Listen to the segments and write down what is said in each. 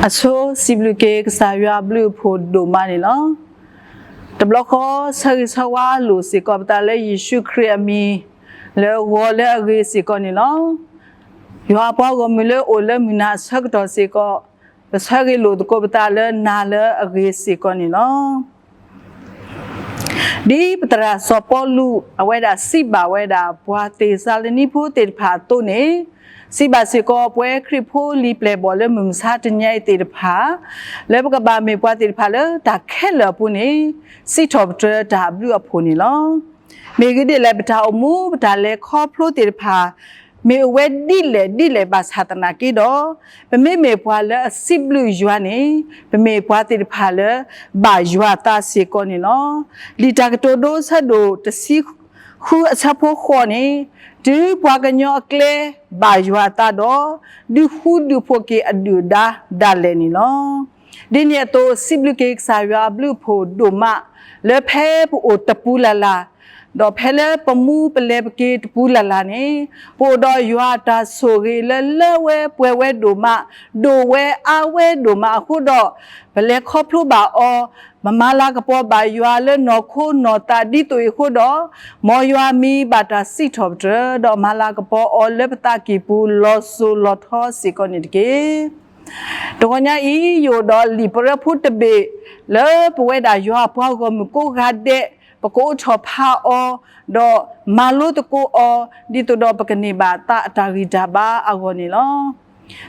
အဆိ စံးဘျုးက့ၤကစၢ်ယွၤအဘျုးအဖှိၣ်ဒိၣ်မးန့ၣ်လီၤ. တဘျီဃီ ဆၢဂ့ၤဆၢဝါလိာ်စ့ၢ်ကီးပသးလၢယ့ၣ်ၡူးခရံာ်အမံၤ လၢဂီၤလၢအဂ့ၤစ့ၢ်ကီးန့ၣ်လီၤ. ယွၤအပှၤဂီၢ်မုၢ်လၢအိၣ်လၢမုၢ်နၤအဆၢကတီၢ်စ့ၢ်ကီး ပဆၢဂ့ၤလိာ်သကိးပသးလၢနၤလၢအဂ့ၤစ့ၢ်ကီးန့ၣ်လီၤ. ဒ်ပသရၣ်စီၤပီလူး အဝဲဒၣ်စံးဘၣ်ဝဲဒၣ် ပှၤသ့းစၤလနံဖိသ့ၣ်တဖၣ်အသိးန့ၣ်, စံးဘၣ်စ့ၢ်ကီးပဝဲခရံာ်ဖိလံာ်ပျဲၢ်ဘီၣ်လၢမုၢ်မဆါတနံၤအံၤသ့ၣ်တဖၣ် လၢပကဘၣ်မ့ၢ်ပှၤသ့ၣ်တဖၣ်လၢတၢ်ခဲလၢာ်အပူၤန့ၣ် စံးထီၣ်ပတြၢၤတၢ်အဘျုးအဖှိၣ်န့ၣ်လီၤ. မ့ၢ်ဂ့ၤဒ်လဲၣ် ပတၢ်အိၣ်မူပတၢ်လဲၤခီဖျိသ့ၣ်တဖၣ် မ့ၢ်အိၣ်ဝဲဒ်လဲၣ်ဒ်လဲၣ်ဘၣ်ဆၣ်သနာ်က့ဒီး, ပမ့မ့ၢ်ပှၤလၢအစံးဘျုးယွၤန့ၣ် ပမ့ၢ်ပှၤသ့ၣ်တဖၣ်လၢ ဘၣ်ယွၤအသးစ့ၢ်ကီးန့ၣ်လီၤ. လံာ်တၢ်ကတိၤဒိအဆၢဒိၣ်တဆံဃုအဆၢဖိဃိးန့ၣ်, တုၤပှၤကညီအကျဲဘၣ်ယွၤအသးဒီး, ဒုးဃူဒုးဖိးက့ၤအဒုၣ်အဒါဒၣ်လဲာ်န့ၣ်လီၤ. ဒ်န့ၣ်အသိး စံးဘျုးက့ၤကစၢ်ယွၤအဘျုးအဖှိၣ်ဒိၣ်မး လၢဖဲပအိၣ်တပူၤလၢ်လၢ် ဒီးဖဲလၢပမူပလဲၤပက့ၤတပူၤလၢ်လၢ်န့ၣ်, ပအိၣ်ဒီးယွၤအတၢ်ဆိၣ်ဂ့ၤလၢလၢဝဲပှဲၤဝဲဒိၣ်မး, ဒိၣ်ဝဲအါဝဲဒိၣ်မးအဃိဒီး, ပလဲၤခီဖျိဘၣ်အီၤ, ပမၤလၤကပီၤဘၣ်ယွၤလၢနီၢ်ခိနီၢ်သးဒ်သိးအံၤအဃိဒီး, မ်ယွၤအမံၤဘၣ်တၢ်စံးထီၣ်ပတြၢၤ, ဒီးမၤလၤကပီၤအီၤလၢပသးကံၢ်ပူၤလီၤစိၤလီၤထီစ့ၢ်ကီးန့ၣ်တက့ၢ်. တဂီၤညါအံၤ ယအိၣ်ဒီးလံာ်ပရၢဖိတဘ့ၣ် လၢပဝဲဒၣ်ယွၤအပှၤဂီၢ်မုၢ်ကိးဂၤဒဲး ပကအိးထီၣ်ဖးအီၤ, ဒီးမၤလိသကိးအီၤ, ဒ်သိးဒီးပကန့ၢ်ဘၣ်သးအတၢ်ဂံၢ်တၢ်ဘါအဂီၢ်န့ၣ်လီၤ.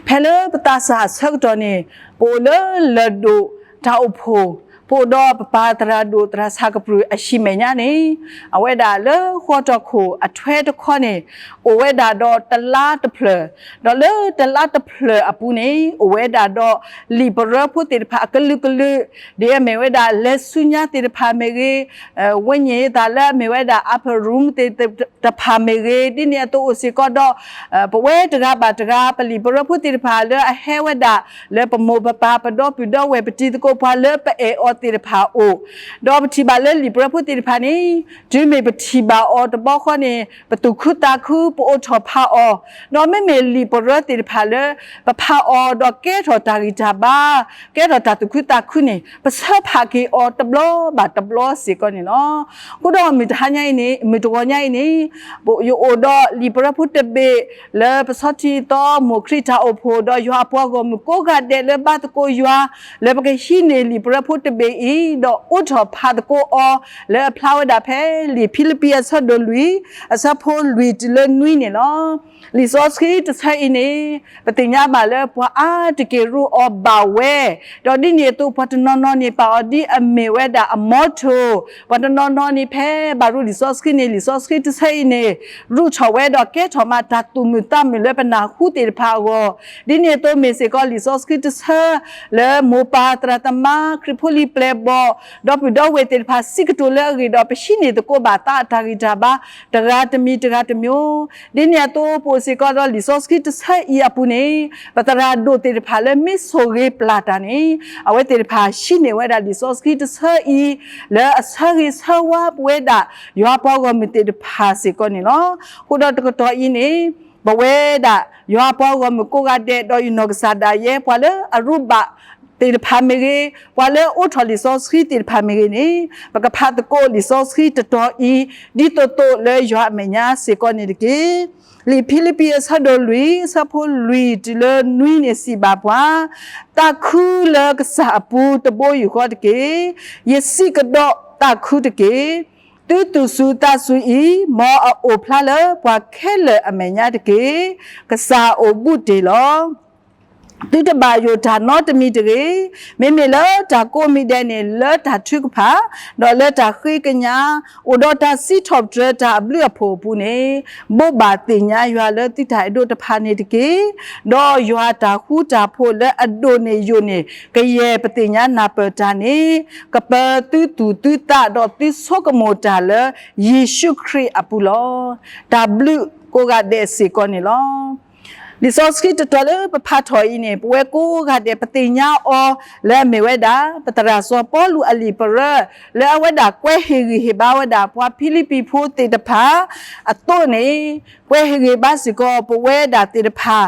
ဖဲလၢပသးစၢ်အဆၢကတီၢ်န့ၣ်, ပအိၣ်လၢလၢၢ်ဒိၣ်တၢ်အိၣ်ဖှိၣ်, ပအိၣ်ဒီးပပၢ်သရၣ်ဒိၣ်သရၣ်စၢ်ကပြုၢ်အဟံၣ်မဲာ်ညါန့ၣ်, အဝဲဒၣ်လၢဃီတီၢ်ခိၣ်အထွဲတခီန့ၣ်, အိၣ်ဝဲဒၣ်ဒီးတလါတဖျၢၣ်, ဒီးလၢတလါတဖျၢၣ်အပူၤန့ၣ် အိၣ်ဝဲဒၣ်ဒီးလံာ်ပရၢဖိသ့ၣ်တဖၣ်အကလုာ်ကလုာ်, ဒ်အမ့ၢ်ဝဲဒၣ်လဲၤဆူညါသ့ၣ်တဖၣ်မ့ၢ်ဂ့ၤ, ဝိညာဉ်ရေးရာလၢအမ့ၢ်ဝဲဒၣ် upper room သ့ၣ်တဖၣ်မ့ၢ်ဂ့ၤ, ဒ်န့ၣ်အသိးအိၣ်စ့ၢ်ကီးဒီး ပဝဲတဂၤဘၣ်တဂၤ ပလံာ်ပရၢဖိသ့ၣ်တဖၣ်လၢအဟဲဝဲဒၣ် လၢပမိၢ်ပပၢ်ပဒီပုၢ်ဒီဝဲၢ်ပတံၤသကိးပှၤလၢပအဲၣ်အီၤသ့ၣ်တဖၣ်အအိၣ်, ဒီးပထံၣ်ဘၣ်လၢလံာ်ပရၢဖိသ့ၣ်တဖၣ်န့ၣ်, တုၤမ့ၢ်ပထံၣ်ဘၣ်အီၤတဘျီဃီန့ၣ် ပသူၣ်ခုသးခု ပအိးထီၣ်ဖးအီၤ, ဒီးမ့မ့ၢ်လံာ်ပရၢသ့ၣ်တဖၣ်လၢ ပဖးအီၤဒီးကဲထီၣ်တၢ်ဂံၢ်တၢ်ဘါ, ကဲထီၣ်တၢ်သူၣ်ခုသးခုန့ၣ် ပဆၢဖးက့ၤအီၤတဘျီဘၣ်တဘျီစ့ၢ်ကီးန့ၣ်လီၤ. အဃိဒီးမုၢ်တဟါညါအံၤန့ၣ်, မုၢ်တဂီၤညါအံၤန့ၣ်, ယအိၣ်ဒီးလံာ်ပရၢဖိတဘ့ၣ် လၢပဆီထံသီ မိၢ်ခရံာ်တၢ်အိၣ်ဖှိၣ် ဒီးယွၤအပှၤဂီၢ်မုၢ်ကိးဂၤဒဲးလၢဘါသကိးယွၤ လၢပကဟံးန့ၢ်လံာ်ပရၢဖိတဘ့ၣ်အံၤ ဒီးအိးထီၣ်ဖးသကိးအီၤ လၢအဖျါဝဲဒၣ်ဖဲလံာ်ဖံလံးပံးအဆၢဒိၣ်လွံၢ် အဆၢဖိလွံၢ်တုၤလၢနွံန့ၣ်လီၤ. လံာ်စီဆှံတဆၢအံၤန့ၣ်, ပသ့ၣ်ညါဘၣ်လၢပှၤအါတက့ၢ်ရူးအီၤဘၣ်ဝဲ, ဒီးဒ်န့ၣ်အသိး ပှၤတနီၤနီၤန့ၣ် ပာ်အီၤဒ်အမ့ၢ်ဝဲဒၣ်အမီထိၣ်, ပှၤတနီၤနီၤန့ၣ် ဖဲဘၣ်ရူလံာ်စီဆှံန့ၣ် လံာ်စီဆှံတဆၢအံၤန့ၣ် ရူးထီၣ်ဝဲဒီး ကဲထီၣ်မးတၢ်သူၣ်မုာ်သးမုာ်လၢပနၢ်ဟူသ့ၣ်တဖၣ်အဂီၢ်, ဒ်န့ၣ်အသိးမ့ၢ်စ့ၢ်ကီးလံာ်စီဆှံတဆၢ လၢမိၢ်ပၢ်သရၣ်သမါ ခရံာ်ဖိလံာ်ပျဲၢ်ဘီၣ် ဒီပုၢ်ဒီဝဲၢ်သ့ၣ်တဖၣ် စံးကတိၤလၢအဂ့ၢ်ဒီး ပဟံးန့ၢ်သကိးဘၣ်သးအတၢ်ဂံၢ်တၢ်ဘါ တဂၤတမံၤတဂၤတမံၤ, ဒ်န့ၣ်အသိး ပအိၣ်စ့ၢ်ကီးဒီးလံာ်စီဆှံတဆၢအံၤအပူၤန့ၣ် ပသရၣ်ဒိၣ်သ့ၣ်တဖၣ်လၢမ့ၢ်ဆိၣ်ဂ့ၤပျၢ်တၢ်န့ၣ် အဝဲသ့ၣ်တဖၣ်ဟံးန့ၢ်ဝဲဒၣ်လံာ်စီဆှံတဆၢအံၤ လၢအဆၢဂ့ၤဆၢဝါပဝဲဒၣ် ယွၤပှၤဂီၢ်မုၢ်သ့ၣ်တဖၣ်စ့ၢ်ကီးန့ၣ်လီၤ. အဃိဒီးတကတီၢ်အံၤန့ၣ် ပဝဲဒၣ် ယွၤပှၤဂီၢ်မုၢ်ကိးဂၤဒဲး ဒီးယနီၢ်ကစၢ်ဒၣ်ယဲ ပှၤလၢအရူးဘၣ်သ့ၣ်တဖၣ်မ့ၢ်ဂ့ၤ, ပှၤလၢအအိးထီၣ်လံာ်စီဆှံသ့ၣ်တဖၣ်မ့ၢ်ဂ့ၤန့ၣ်, ပကဖးသကိးလံာ်စီဆှံတတီၤအံၤ ဒ်သိးသိးလၢယွၤအမဲာ်ညါစ့ၢ်ကီးန့ၣ်တက့ၢ်. လံာ်ဖံလံးပံးအဆၢဒိၣ်လွံၢ် အဆၢဖိလွံၢ်တုၤလၢနွံန့ၣ်စံးဘၣ်ပှၤ, သးခုလၢကစၢ်အပူၤတဘိယူၢ်ဃီတက့ၢ်. ယစံးကဒီးသးခုတက့ၢ်. သုသူၣ်စူၤသးစူၤအံၤ မ်အအိၣ်ဖျါလၢပှၤခဲလၢာ်အမဲာ်ညါတက့ၢ်. ကစၢ်အိၣ်ဘူးတ့ၢ်လီၤ. သုတဘၣ်ယိၣ်တၢ်နီတမံၤတဂ့ၤ. မ့မ့ၢ်လၢတၢ်ကိးမံၤဒဲးန့ၣ် လၢတၢ်ထုကဖၣ်, ဒီးလၢတၢ်ဃ့ကညး, အိၣ်ဒီးတၢ်စံးထီၣ်ပတြၢၤတၢ်အဘျုးအဖှိၣ်အပူၤန့ၣ်, ဘိးဘၣ်သ့ၣ်ညါယွၤလၢသုတၢ်အဲၣ်ဒိးတဖၣ်န့ၣ်တက့ၢ်. ဒီးယွၤအတၢ်ဃူတၢ်ဖိးလၢအဒိၣ်န့ၢ်ယိာ်န့ၢ် ကယဲၢ်ပသ့ၣ်ညါနၢ်ပၢၢ်တၢ်န့ၣ်, ကပၢၤသုသူၣ်သုသးဒီးသုဆိကမိၣ်တၢ်လၢယ့ၣ်ၡူးခရံာ်အပူၤလီၤ. တၢ်ဘျုးကိးဂၤဒဲးစ့ၢ်ကီးန့ၣ်လီၤ. လံာ်စီဆှံတတီၤလၢပဖးထီၣ်အံၤန့ၣ် ပဝဲကိးဂၤဒဲးပသ့ၣ်ညါအီၤလၢအမ့ၢ်ဝဲဒၣ် ပသရၣ်စီၤပီလူးအလံာ်ပရၢ လၢအဝဲဒၣ်ကွဲးဟ့ၣ်ဂံၢ်ဟ့ၣ်ဘါဝဲဒၣ် ပှၤဖံလံးပံးဖိသ့ၣ်တဖၣ်အသိးန့ၣ်, ကွဲးဟ့ၣ်ဂံၢ်ဘါစ့ၢ်ကီးပဝဲဒၣ်သ့ၣ်တဖၣ်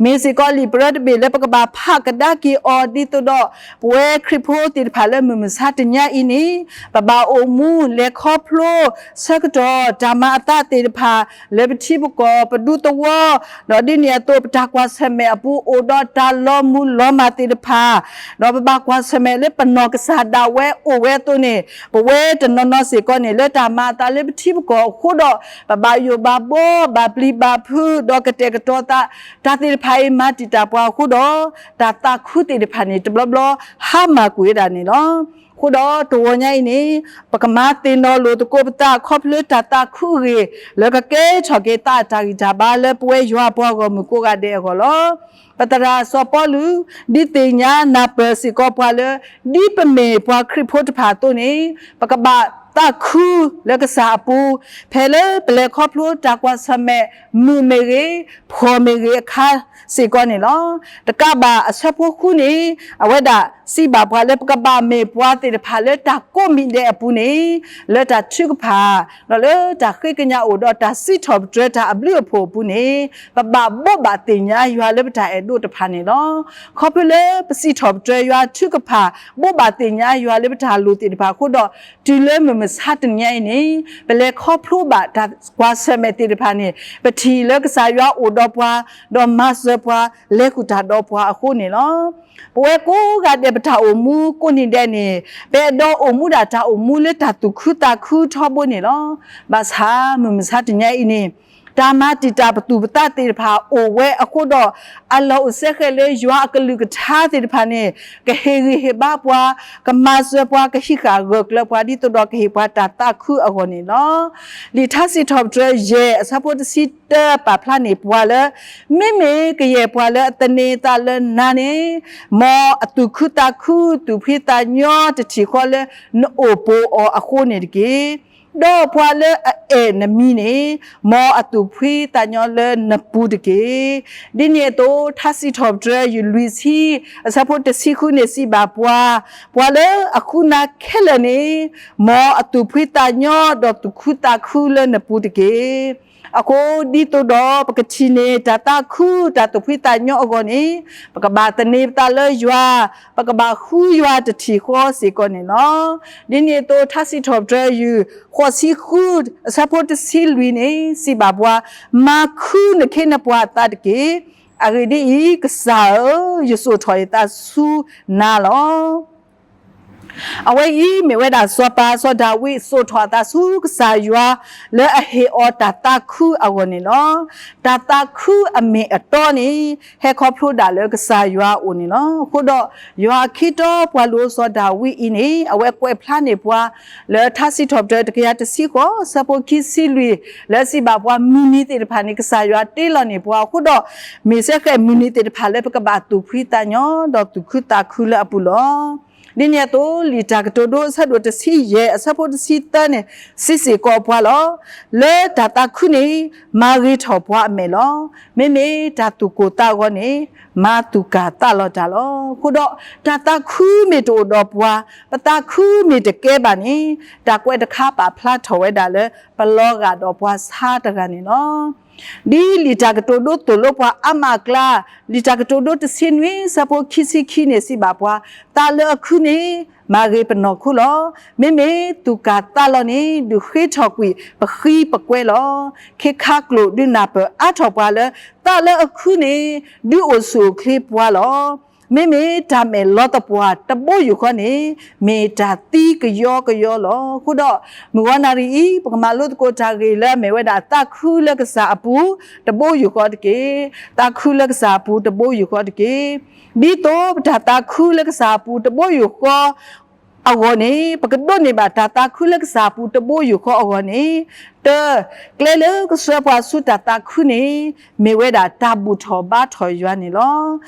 မ့ၢ်စ့ၢ်ကီးလံာ်ပရၢတဘ့ၣ်လၢပကဘၣ်ဖးကဒါက့ၤအီၤ ဒ်သိးဒီး ပဝဲခရံာ်ဖိသ့ၣ်တဖၣ်လၢမုၢ်မဆါတနံၤအံၤန့ၣ် ပဘၣ်အိၣ်မူလဲၤခီဖျိ ဆၢကတီၢ်တၢ်မၤအသးသ့ၣ်တဖၣ် လၢပထံပကီၢ်ပဒူသဝီ ဒီးဒ်န့ၣ်အသိး ပတၢ်ကွၢ်ဆၢၣ်မဲာ်အပူၤ အိၣ်ဒီးတၢ်လီၤမုၢ်လီၤမၢ်သ့ၣ်တဖၣ် ဒီးပဘၣ်ကွၢ်ဆၢၣ်မဲာ်လၢပနီၢ်ကစၢ်ဒၣ်ဝဲအိၣ်ဝဲအသိးန့ၣ် ပဝဲတနီၤနီၤစ့ၢ်ကီးန့ၣ် လၢတၢ်မၤအသးလၢပထံပကီၢ်အဃိဒီး ပဘၣ်ယိၣ်ဘၣ်ဘှီ ဘၣ်ပျံၤဘၣ်ဖုး ဒီးကတဲာ်ကတီၤသး တၢ်သ့ၣ်တဖၣ်အံၤမၤတံာ်တာ်ပှၤအဃိဒီး တၢ်သးခုသ့ၣ်တဖၣ်န့ၣ် တဘျီဘျီဟါမၢ်ကွံာ်ဝဲဒၣ်န့ၣ်လီၤ. အဃိဒီးတဂီၤညါအံၤန့ၣ် ပကမၤသ့ၣ်နီၣ်လိာ်သကိးပသးခီဖျိတၢ်သးခုအဂ့ၢ် လၢကကဲထီၣ်က့ၤသးအတၢ်ဂံၢ်တၢ်ဘါလၢပဝဲယွၤအပှၤဂီၢ်မုၢ်ကိးဂၤဒဲးအဂီၢ်လီၤ. ပသရၣ်စီၤပီလူး ဒုးသ့ၣ်ညါနၢ်ပၢၢ်စ့ၢ်ကီးပှၤလၢ ဒ်ပမ့ၢ်ပှၤခရံာ်ဖိတဖၣ်အသိးန့ၣ် ပကဘၣ်သးခုလၢကစၢ်အပူၤ ဖဲလၢပလဲၤခီဖျိတၢ်ကွၢ်ဆၢၣ်မဲာ် မုာ်မ့ၢ်ဂ့ၤ ဖှီၣ်မ့ၢ်ဂ့ၤအခါစ့ၢ်ကီးန့ၣ်လီၤ. တကးဘၣ်အဆၢဖိဃုန့ၣ် အဝဲဒၣ်စံးဘၣ်ပှၤလၢပကဘၣ်မ့ၢ်ပှၤသ့ၣ်တဖၣ်လၢတၢ်ကိးမံၤဒဲးအပူၤန့ၣ် လၢတၢ်ထုကဖၣ် ဒီးလၢတၢ်ဃ့ကညးအိၣ်ဒီးတၢ်စံးထီၣ်ပတြၢၤတၢ်အဘျုးအဖှိၣ်အပူၤန့ၣ် ပဘၣ်ဘိးဘၣ်သ့ၣ်ညါယွၤလၢပတၢ်အဲၣ်ဒိးတဖၣ်န့ၣ်လီၤ. ခီဖျိလၢပစံးထီၣ်ပတြၢၤယွၤထုကဖၣ် ဘိးဘၣ်သ့ၣ်ညါယွၤလၢပတၢ်လိၣ်သ့ၣ်တဖၣ်အဃိဒီး တုၤလၢမုၢ်မဆါတနံၤအံၤန့ၣ် ပလဲၤခီဖျိဘၣ်တၢ်ကွၢ်ဆၢၣ်မဲာ်သ့ၣ်တဖၣ်န့ၣ် ပထံၣ်လၢကစၢ်ယွၤအိၣ်ဒီးပှၤ ဒီးမၤစၢၤပှၤ လဲၤဃုာ်တၢ်ဒီးပှၤအဃိန့ၣ်လီၤ. ပဝဲကိးဂၤဒဲးပတၢ်အိၣ်မူကိးနံၤဒဲးန့ၣ် ပအဲၣ်ဒိးအိၣ်မူဒၣ်တၢ်အိၣ်မူလၢတၢ်သူၣ်ခုသးခုထီဘိန့ၣ်လီၤ. ဘၣ်ဆၣ်မုၢ်မဆါတနံၤအံၤန့ၣ် တၢ်မၤတံာ်တာ်ပသူၣ်ပသးသ့ၣ်တဖၣ်အိၣ်ဝဲအဃိဒီး အလီၢ်အိၣ်စဲဃဲးလၢယွၤအကလုၢ်ကထါသ့ၣ်တဖၣ်န့ၣ် ကဟ့ၣ်ဂံၢ်ဟ့ၣ်ဘါပှၤ ကမၤစၢၤပှၤ ကဟံးဃာ်ဂၢၢ်ကျၢၤပှၤ ဒ်သိးဒီးကဟ့ၣ်ပှၤတၢ်သးခုအဂီၢ်န့ၣ်လီၤ. လံာ်ထါစံးထီၣ်ပတြၢၤယဲၢ်အဆၢဖိတဆံတၢပာ်ဖျါန့ၢ်ပှၤလၢ မ့မ့ၢ်ကယဲၢ်ပှၤလၢအသန့ၤသးလၢနၤန့ၣ် မ်အသူၣ်ခုသးခု သူၣ်ဖှံသးညီတထံၣ်ဃီလၢနအိၣ်ပိာ်အီၤအဃိန့ၣ်တက့ၢ်. ဒီးပှၤလၢအအဲၣ်နမံၤန့ၣ် မ်အသူၣ်ဖှံသးညီလၢနပူၤတက့ၢ်. ဒ်န့ၣ်အသိး ထါစံးထီၣ်ပတြၢၤယုၢ်လွံၢ်ဆံ အဆၢဖိတဆံဃုန့ၣ်စံးဘၣ်ပှၤ, ပှၤလၢအဃုနၤခဲလၢာ်န့ၣ် မ်အသူၣ်ဖှံသးညီဒီးသူၣ်ခုသးခုလၢနပူၤတက့ၢ်. အဃိဒ်သိးဒီးပကထံၣ်န့ၢ် တၢ်သးခုတၢ်သူၣ်ဖှံသးညီအဂီၢ်န့ၣ် ပကဘၣ်သန့ၤပသးလၢယွၤ, ပကဘၣ်ဃုယွၤတထံၣ်ဃီစ့ၢ်ကီးန့ၣ်လီၤ. ဒ်န့ၣ်အသိး ထါစံးထီၣ်ပတြၢၤယုၢ် ဃိးဆံဃု အဆၢဖိတဆံလွံၢ်န့ၣ် စံးဘၣ်ပှၤ, မၤခုနခ့နပှၤအသးတက့ၢ်. အဂ့ၢ်ဒ်အံၤ, ကစၢ်ဧၢ, ယစိာ်ထီၣ်ယသးဆူနၤလီၤ. အဝဲအံၤမ့ၢ်ဝဲဒၣ်စီၤပၤစီၤဒၤဝံး စိာ်ထီၣ်အသးဆူကစၢ်ယွၤ လၢအဟ့ၣ်အီၤတၢ်သးခုအဂီၢ်န့ၣ်လီၤ. တၢ်သးခုအမ့ၢ်အတီန့ၣ် ဟဲခီဖျိဒၣ်လၢကစၢ်ယွၤအအိၣ်န့ၣ်လီၤ. အဃိဒီး ယွၤအခ့တီပှၤလိၤစီၤဒၤဝံးအံၤန့ၣ် အဝဲကွဲးဖျါန့ၢ်ပှၤ လၢထါစံးထီၣ်ပတြၢၤတကယၤတဆံဃိး အဆၢဖိခံဆံလွံၢ် လၢစံးဘၣ်ပှၤမုၢ်နံၤသ့ၣ်တဖၣ်န့ၣ် ကစၢ်ယွၤတ့လီၤန့ၢ်ပှၤအဃိဒီး မ့ၢ်စဲဃဲးမုၢ်နံၤသ့ၣ်တဖၣ်လၢပကဘၣ်သူၣ်ဖှံသးညီ ဒီးသူၣ်ခုသးခုလၢအပူၤလီၤ. ဒ်န့ၣ်အသိး လံာ်တၢ်ကတိၤဒိအဆၢဒိၣ်တဆံယဲၢ် အဆၢဖိတဆံသၢန့ၣ် စံးစ့ၢ်ကီးပှၤလီၤ. လၢတၢ်သးခုန့ၣ် မၤဂ့ၤထီၣ်ပှၤအမဲာ်လီၤ. မ့မ့ၢ်တၢ်သူၣ်ကိၢ်သးဂီၤန့ၣ် မၤသူၣ်ကၢ်သးလီၤတၢ်လီၤ. အဃိဒီး တၢ်သးခုမ့ၢ်တအိၣ်ဒီးပှၤ, ပသးခုမ့ၢ်တကဲဘၣ်န့ၣ် တၢ်ကွဲးတခါပာ်ဖျါထီၣ်ဝဲဒၣ်လၢ ပလီၤဂာ်ဒီးပှၤဆါတဂၤန့ၣ်လီၤ. ဒ်လံာ်တၢ်ကတိၤဒိသိၣ်လိပှၤအါမးအကျါ, လံာ်တၢ်ကတိၤဒိတဆံနွံ ဆၢဖိခံဆံခံန့ၣ် စံးဘၣ်ပှၤ, သးလၢအခုန့ၣ် မၤဂ့ၤပနီၢ်ခိလီၤ. မ့မ့ၢ်သူၣ်ကၢ်သးလီၤန့ၣ် ဒုးဃ့ထီၣ်ကွံာ်ပဃံပကွဲလီၤ. ခ့ခါကျိာ်ဒုးနၢ်ပၢၢ်အါထီၣ်ပှၤလၢ သးလၢအခုန့ၣ် ဒုးအိၣ်ဆူၣ်အိၣ်ချ့ပှၤလီၤ. မ့မ့ၢ်တၢ်မဲာ်လီၤသပှၢ်တဘိယူၢ်ဃီန့ၣ် မ့ၢ်တၢ်သံကယီကယီလီၤ. အဃိဒီး မုၢ်ဂီၤနၣ်ရံၣ်အံၤ ပကမၤလိသကိးတၢ်ဂ့ၢ်လၢအမ့ၢ်ဝဲဒၣ် သးခုလၢကစၢ်အပူၤတဘိယူၢ်ဃီတက့ၢ်. သးခုလၢကစၢ်အပူၤတဘိယူၢ်ဃီတက့ၢ်. ဒ်သိးပတၢ်သးခုလၢကစၢ်အပူၤတဘိယူၢ်ဃီ အဂီၢ်န့ၣ် ပကဒိးန့ၢ်ဘၣ်တၢ်သးခုလၢကစၢ်အပူၤတဘိယူၢ်ဃီအဂီၢ်န့ၣ်, တၢ, ကျဲလၢကဆှၢပှၤဆူတၢ်သးခုန့ၣ် မ့ၢ်ဝဲဒၣ်တၢ်ဘူၣ်ထီၣ်ဘါထီၣ်ယွၤန့ၣ်လီၤ.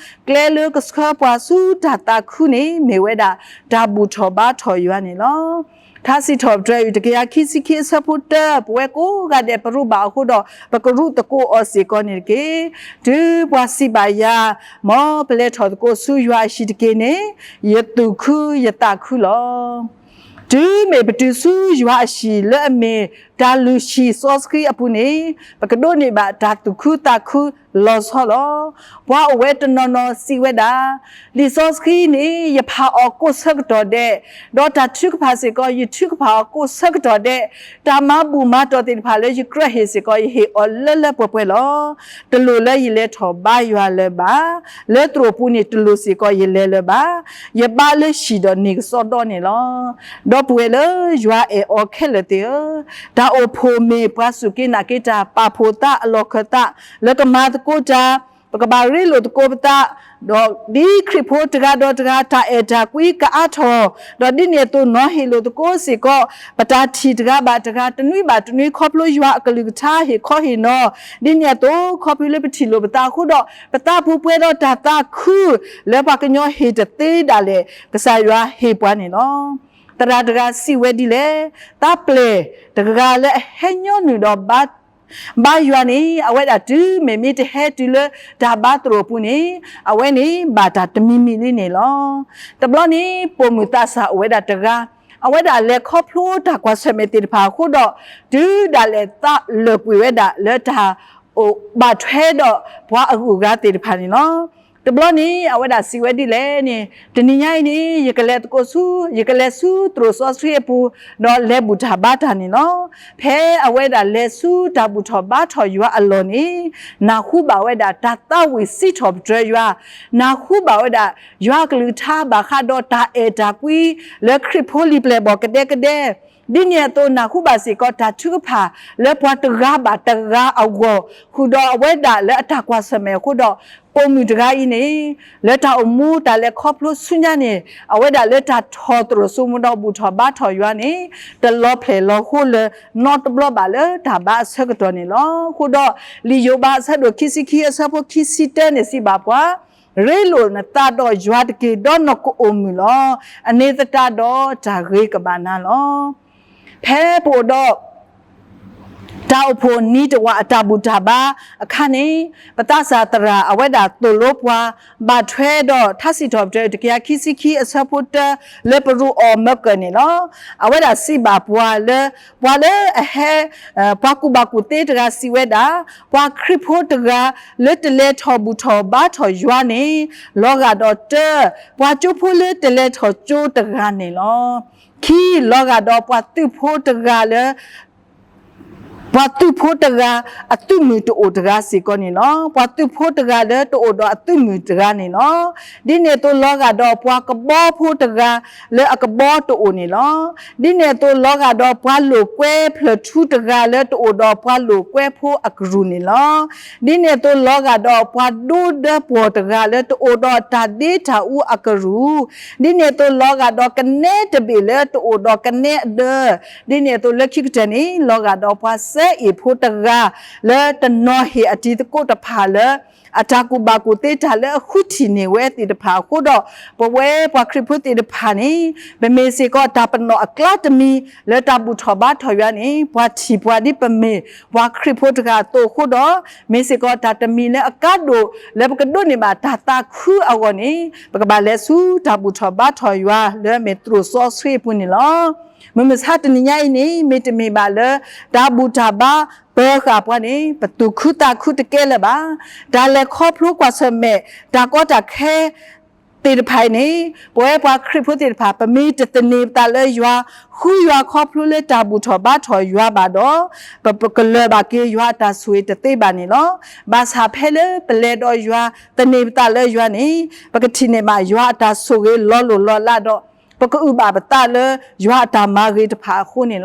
ကျဲလၢကဆှၢပှၤဆူတၢ်သးခုန့ၣ် မ့ၢ်ဝဲဒၣ်တၢ်ဘူၣ်ထီၣ်ဘါထီၣ်ယွၤန့ၣ်လီၤ. ထါစံးထီၣ်ပတြၢၤအံၤတကယၤခံဆံခံအဆၢဖိတၢ ပဝဲကိးဂၤဒဲးပရူးဘၣ်အဃိဒီး ပကရူးသကိးအီၤစ့ၢ်ကီးန့ၣ်တက့ၢ်. တုၤပှၤစံးဘၣ်ယၤ, မ်ပလဲၤထီၣ်သကိးဆူယွၤအဟံၣ်တက့ၢ်န့ၣ် ယသူၣ်ခုယသးခုလီၤ. တုၤမ့ၢ်ပတုၤဆူယွၤအဟံၣ်လၢအမ့ၢ် တၢ်လုၢ်ဟံၣ်စီဆှံအပူၤန့ၣ် ပကဒိးန့ၢ်ဘၣ်တၢ်သူၣ်ခုသးခုလီၤဆီလီၤ. ပှၤအိၣ်ဝဲတနီၤနီၤစံးဝဲဒၣ်, လံာ်စီဆှံန့ၣ် ယဖးအီၤကိးဆၢကတီၢ်ဒဲး, ဒီးတၢ်ထုကဖၣ်စ့ၢ်ကီး ယထုကဖၣ်အီၤကိးဆၢကတီၢ်ဒဲး, တၢ်မၤဘူၣ်မၤတီၢ်သ့ၣ်တဖၣ်လၢယကြၢးဟ့ၣ်စ့ၢ်ကီး ယဟ့ၣ်အီၤလၢလၢပှဲၤပှဲၤလီၤ. တလိၣ်လၢယလဲၤထီၣ်ဘါယွၤလၢၤဘၣ်. လၢသရိာ်ပူၤန့ၣ်တလိၣ်စ့ၢ်ကီးယလဲၤလၢၤဘၣ်. ယဘါလၢဟံၣ်ဒီးန့ၢ်ကစီဒီန့ၣ်လီၤ. ဒီပုၢ်ဝဲၢ်လၢယွၤအဲၣ်အီၤခဲလၢာ်သ့ၣ်ဧၢ, တၢ်အိၣ်ဖှိၣ်မ့ၢ်ပှၤစူၢ်က့ၤနာ်က့ၤတၢ် ပာ်ဖှိၣ်သးအလီၢ်ခၢၣ်သး လၢကမၤသကိးတၢ်, ပကဘၣ်ရ့လိာ်သကိးပသး, ဒီးဒ်ခရံာ်ဖိတဂၤဒီးတဂၤ တၢ်အဲၣ်တၢ်ကွံကအါထီၣ်, ဒီးဒ်န့ၣ်အသိးနီၤဟ့ၣ်လိာ်သကိးစ့ၢ်ကီး ပတၢ်ထံၣ်တဂၤဘၣ်တဂၤ တနွံဘၣ်တနွံ ခီဖျိယွၤအကလုၢ်ကထါဟ့ၣ်ခီဟ့ၣ်နီၤ, ဒ်န့ၣ်အသိး ခီဖျိလၢပထံၣ်လိာ်ပသးအဃိဒီး ပသးပူၤပှဲၤဒီးတၢ်သးခု လၢပှၤကညီဟ့ၣ်တသ့ဒၣ်လဲာ် ကစၢ်ယွၤဟ့ၣ်ပှၤန့ၣ်လီၤ. သရၣ်တဂၤစံးဝဲဒ်လဲၣ်, သးပျဲၢ်တဂၤလၢအဟဲညီနုၢ်ဒီး ဘါယွၤန့ၣ် အဝဲဒၣ်တုၤမ့ၢ်မ့ၢ်တဟဲတုၤလၢတၢ်ဘါသရိာ်အပူၤန့ၣ် အဝဲန့ၣ်ဘၣ်တၢ်တမံၤမံၤလံန့ၣ်လီၤ. တဘျီန့ၣ် ပိာ်မုၣ်သးစၢ်အိၣ်ဝဲဒၣ်တဂၤ, အဝဲဒၣ်လဲၤခီဖျိတၢ်ကွၢ်ဆၢၣ်မဲာ်သ့ၣ်တဖၣ်အဃိဒီး တုၤဒၣ်လဲာ်သးလၢာ်ကွံာ်ဝဲဒၣ်လၢတၢ် ဘၣ်ထွဲဒီးပှၤအဂုၤအဂၤသ့ၣ်တဖၣ်န့ၣ်လီၤ. တဘျီန့ၣ် အဝဲဒၣ်စံးဝဲဒ်လဲၣ်န့ၣ်, တနံၤညါအံၤန့ၣ် ယကလဲၤသကိးဆူ, ယကလဲၤဆူသရိာ်စီဆှံအပူၤ, ဒီးလဲၤဘူၣ်တၢ်ဘါတၢ်န့ၣ်လီၤ. ဖဲအဝဲဒၣ်လဲၤဆူတၢ်ဘူၣ်ထီၣ်ဘါထီၣ်ယွၤအလီၢ်န့ၣ်, နၢ်ဟူဘၣ်ဝဲဒၣ်တၢ်သးဝံၣ်စံးထီၣ်ပတြၢၤယွၤ, နၢ်ဟူဘၣ်ဝဲဒၣ်ယွၤအကလုၢ်ကထါဘၣ်ဃးဒီးတၢ်အဲၣ်တၢ်ကွံလၢခရံာ်ဖိလံၤပျဲၢ်ဘီၣ်ကဒဲကဒဲ ဒ်န့ၣ်အသိး နၢ်ဟူဘၣ်စ့ၢ်ကီးတၢ်ထုကဖၣ်လၢပှၤတဂၤဘၣ်တဂၤအဂီၢ်, ဃုာ်ဒီးအဝဲဒၣ်လၢအတၢ်ကွၢ်ဆၢၣ်မဲာ်အဃိဒီး, ပိာ်မုၣ်တဂၤအံၤန့ၣ် လၢတၢ်အိၣ်မူတၢ်လဲၤခီဖျိဆူညါန့ၣ် အဝဲဒၣ်လၢတၢ်ထီၣ်သရိာ်စိမိၤဒီးဘူၣ်ထီၣ်ဘါထီၣ်ယွၤန့ၣ် တလီၤဖျဲၣ်လီၤဟိလၢၤနီတဘျီဘၣ်လၢတၢ်ဘါအဆၢကတီၢ်န့ၣ်လီၤ. အဃိဒီး လံာ်ယိၤဘးအဆၢဒိၣ်ခံဆံခံအဆၢဖိခံဆံတၢန့ၣ်စံးဘၣ်ပှၤ, ရ့လိာ်နသးဒီးယွၤတက့ၢ်, ဒီးနကအိၣ်မုာ်လီၤ. အန့ၣ်သတးဒီးတၢ်ဂ့ၤကဘၣ်နၤလီၤ. ဖဲပအိၣ်ဒီး တၢ်အိၣ်ဖှိၣ်နံၤတဝာ်အတၢ်ဘူၣ်တၢ်ဘါအခါန့ၣ်, ပသးစၢ်သရၣ်အဝဲဒၣ်သိၣ်လိပှၤ ဘၣ်ထွဲဒီးထါစံးထီၣ်ပတြၢၤတကယၤခံဆံခံအဆၢဖိတၢ လၢပရူးအီၤမၢကၢၢ်န့ၣ်လီၤ. အဝဲဒၣ်စံးဘၣ်ပှၤလၢ ပှၤလၢအဟဲ ပှၤကူၣ်ဘၣ်ကူၣ်သ့တဂၤစံးဝဲဒၣ်, ပှၤခရံာ်ဖိတဂၤလၢတလဲၤထီၣ်ဘူၣ်ထီၣ်ဘါထီၣ်ယွၤန့ၣ် လီၤဂာ်ဒီးတၢ, ပှၤကၠိဖိလၢတလဲၤထီၣ်ကၠိတဂၤန့ၣ်လီၤ. ခံ, လီၤဂာ်ဒီးပှၤသုးဖိတဂၤလၢ ပှၤသုးဖိတဂၤအသုးမုၢ်တအိၣ်တဂၤစ့ၢ်ကီးန့ၣ်လီၤ. ပှၤသုးဖိတဂၤလၢတအိၣ်ဒီးအသုးမုၢ်တဂၤန့ၣ်လီၤ. ဒ်န့ၣ်အသိးလီၤဂာ်ဒီးပှၤကဘီဖိတဂၤလၢအကဘီတအိၣ်န့ၣ်လီၤ. ဒ်န့ၣ်အသိးလီၤဂာ်ဒီးပှၤလိာ်ကွဲဖျၢၣ်ထူတဂၤလၢတအိၣ်ဒီးပှၤလိာ်ကွဲဖိအကရူၢ်န့ၣ်လီၤ. ဒ်န့ၣ်အသိးလီၤဂာ်ဒီးပှၤဒိဒၢပှီၢ်တဂၤလၢတအိၣ်ဒီးတၢ်ဒ့တၢ်အူအကရူၢ်, ဒ်န့ၣ်အသိးလီၤဂာ်ဒီးကနဲတဘ့ၣ်လၢတအိၣ်ဒီးကနဲအဒၢ, ဒ်န့ၣ်အသိးလၢခံကတၢၢ်န့ၣ် လီၤဂာ်ဒီးပှၤစဲအ့ၣ်ဖိတဂၤ လၢတနီၤဟ့ၣ်အတံၤသကိးတဖၣ်လၢ အတၢ်ကူၣ်ဘၣ်ကူၣ်သ့တၢ်လၢအဃုထံၣ်န့ၢ်ဝဲသ့ၣ်တဖၣ်အဃိဒီး, ပဝဲပှၤခရံာ်ဖိသ့ၣ်တဖၣ်န့ၣ် ပမ့ၢ်စ့ၢ်ကီးတၢ်ပနီၣ်အကျါတမံၤလၢတၢ်ဘူၣ်ထီၣ်ဘါထီၣ်ယွၤန့ၣ် ပှၤထံၣ်ပှၤဒ်ပမ့ၢ်ပှၤခရံာ်ဖိတဂၤအသိးအဃိဒီး, မ့ၢ်စ့ၢ်ကီးတၢ်တမံၤလၢအကါဒိၣ်လၢပကဒိးန့ၢ်ဘၣ်တၢ်သးခုအဂီၢ်န့ၣ် ပကဘၣ်လဲၤဆူတၢ်ဘူၣ်ထီၣ်ဘါထီၣ်ယွၤလၢအမ့ၢ်သရိာ်စီဆှံအပူၤန့ၣ်လီၤ. မုၢ်မဆါတနံၤညါအံၤန့ၣ် မ့တမ့ၢ်ဘၣ်လၢ တၢ်ဘူၣ်တၢ်ဘါပၢၤဃာ်ပှၤန့ၣ် ပသူၣ်ခုသးခုတကဲလၢၤဘၣ်. တၢ်လဲၤခီဖျိကွၢ်ဆၢၣ်မဲာ် တၢ်ကီတၢ်ခဲ သ့ၣ်တဖၣ်အံၤန့ၣ် ပဝဲပှၤခရံာ်ဖိသ့ၣ်တဖၣ် ပမ့ၢ်တသန့ၤပသးလၢယွၤ, ဃုယွၤခီဖျိလၢတၢ်ဘူၣ်ထီၣ်ဘါထီၣ်ယွၤဘၣ်ဒီး, ပကလၢၤဘၣ်က့ၤယွၤအတၢ်ဆိၣ်ဂ့ၤတသ့ဘၣ်န့ၣ်လီၤ. ဘၣ်ဆၣ်ဖဲလၢပလဲၤဒီးယွၤ သန့ၤပသးလၢယွၤန့ၣ် ပကထံၣ်န့ၢ်ဘၣ်ယွၤအတၢ်ဆိၣ်ဂ့ၤလီၤလိၢ်လီၤလးဒီး ပကအုၣ်ဘၣ်ပသးလၢယွၤအတၢ်မၤဂ့ၤတဖၣ်အဃိန့ၣ်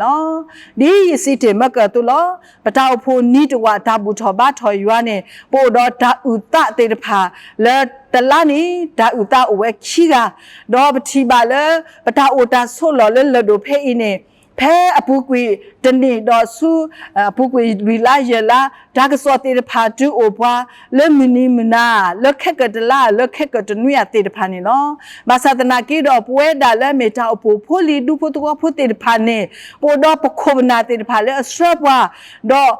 လီၤ. ဒ်ယစံးတ့ၢ်မၢကၢၢ်အသိးလီၤ. ပတၢ်အိၣ်ဖှိၣ်နံၤတဝာ်တၢ်ဘူၣ်ထီၣ်ဘါထီၣ်ယွၤန့ၣ် ပအိၣ်ဒီးတၢ်အုၣ်သးသ့ၣ်တဖၣ် လၢတလါန့ၣ် တၢ်အုၣ်သးအိၣ်ဝဲခံဂၤ, ဒီးပထံၣ်ဘၣ်လၢ ပတၢ်အိၣ်တၢ်ဆိးလီၢ်လၢလၢၢ်ဒိၣ်ဖဲအံၤန့ၣ် ဖဲအပူၤကွံာ်တနံၣ်ဒီးဆူ အပူၤကွံာ်လွံၢ်လါယဲၢ်လါ တၢ်ကစီၣ်သ့ၣ်တဖၣ်တုၤအိၣ်ပှၤ လၢမုၢ်နံၤမုၢ်နၤ လၢခဲကိာ်တလါ လၢခဲကိာ်တနွံအသ့ၣ်တဖၣ်န့ၣ်လီၤ. ဘၣ်ဆၣ်သနာ်က့ဒီး ပဝဲဒၣ်လၢအမ့ၢ်တၢ်အိၣ်ဖှိၣ်ဖိလံၤဒူဖိသဝီဖိသ့ၣ်တဖၣ်န့ၣ် ပအိၣ်ဒီးပခိၣ်ပနၢ်သ့ၣ်တဖၣ်လၢအဆှၢပှၤ ဒီး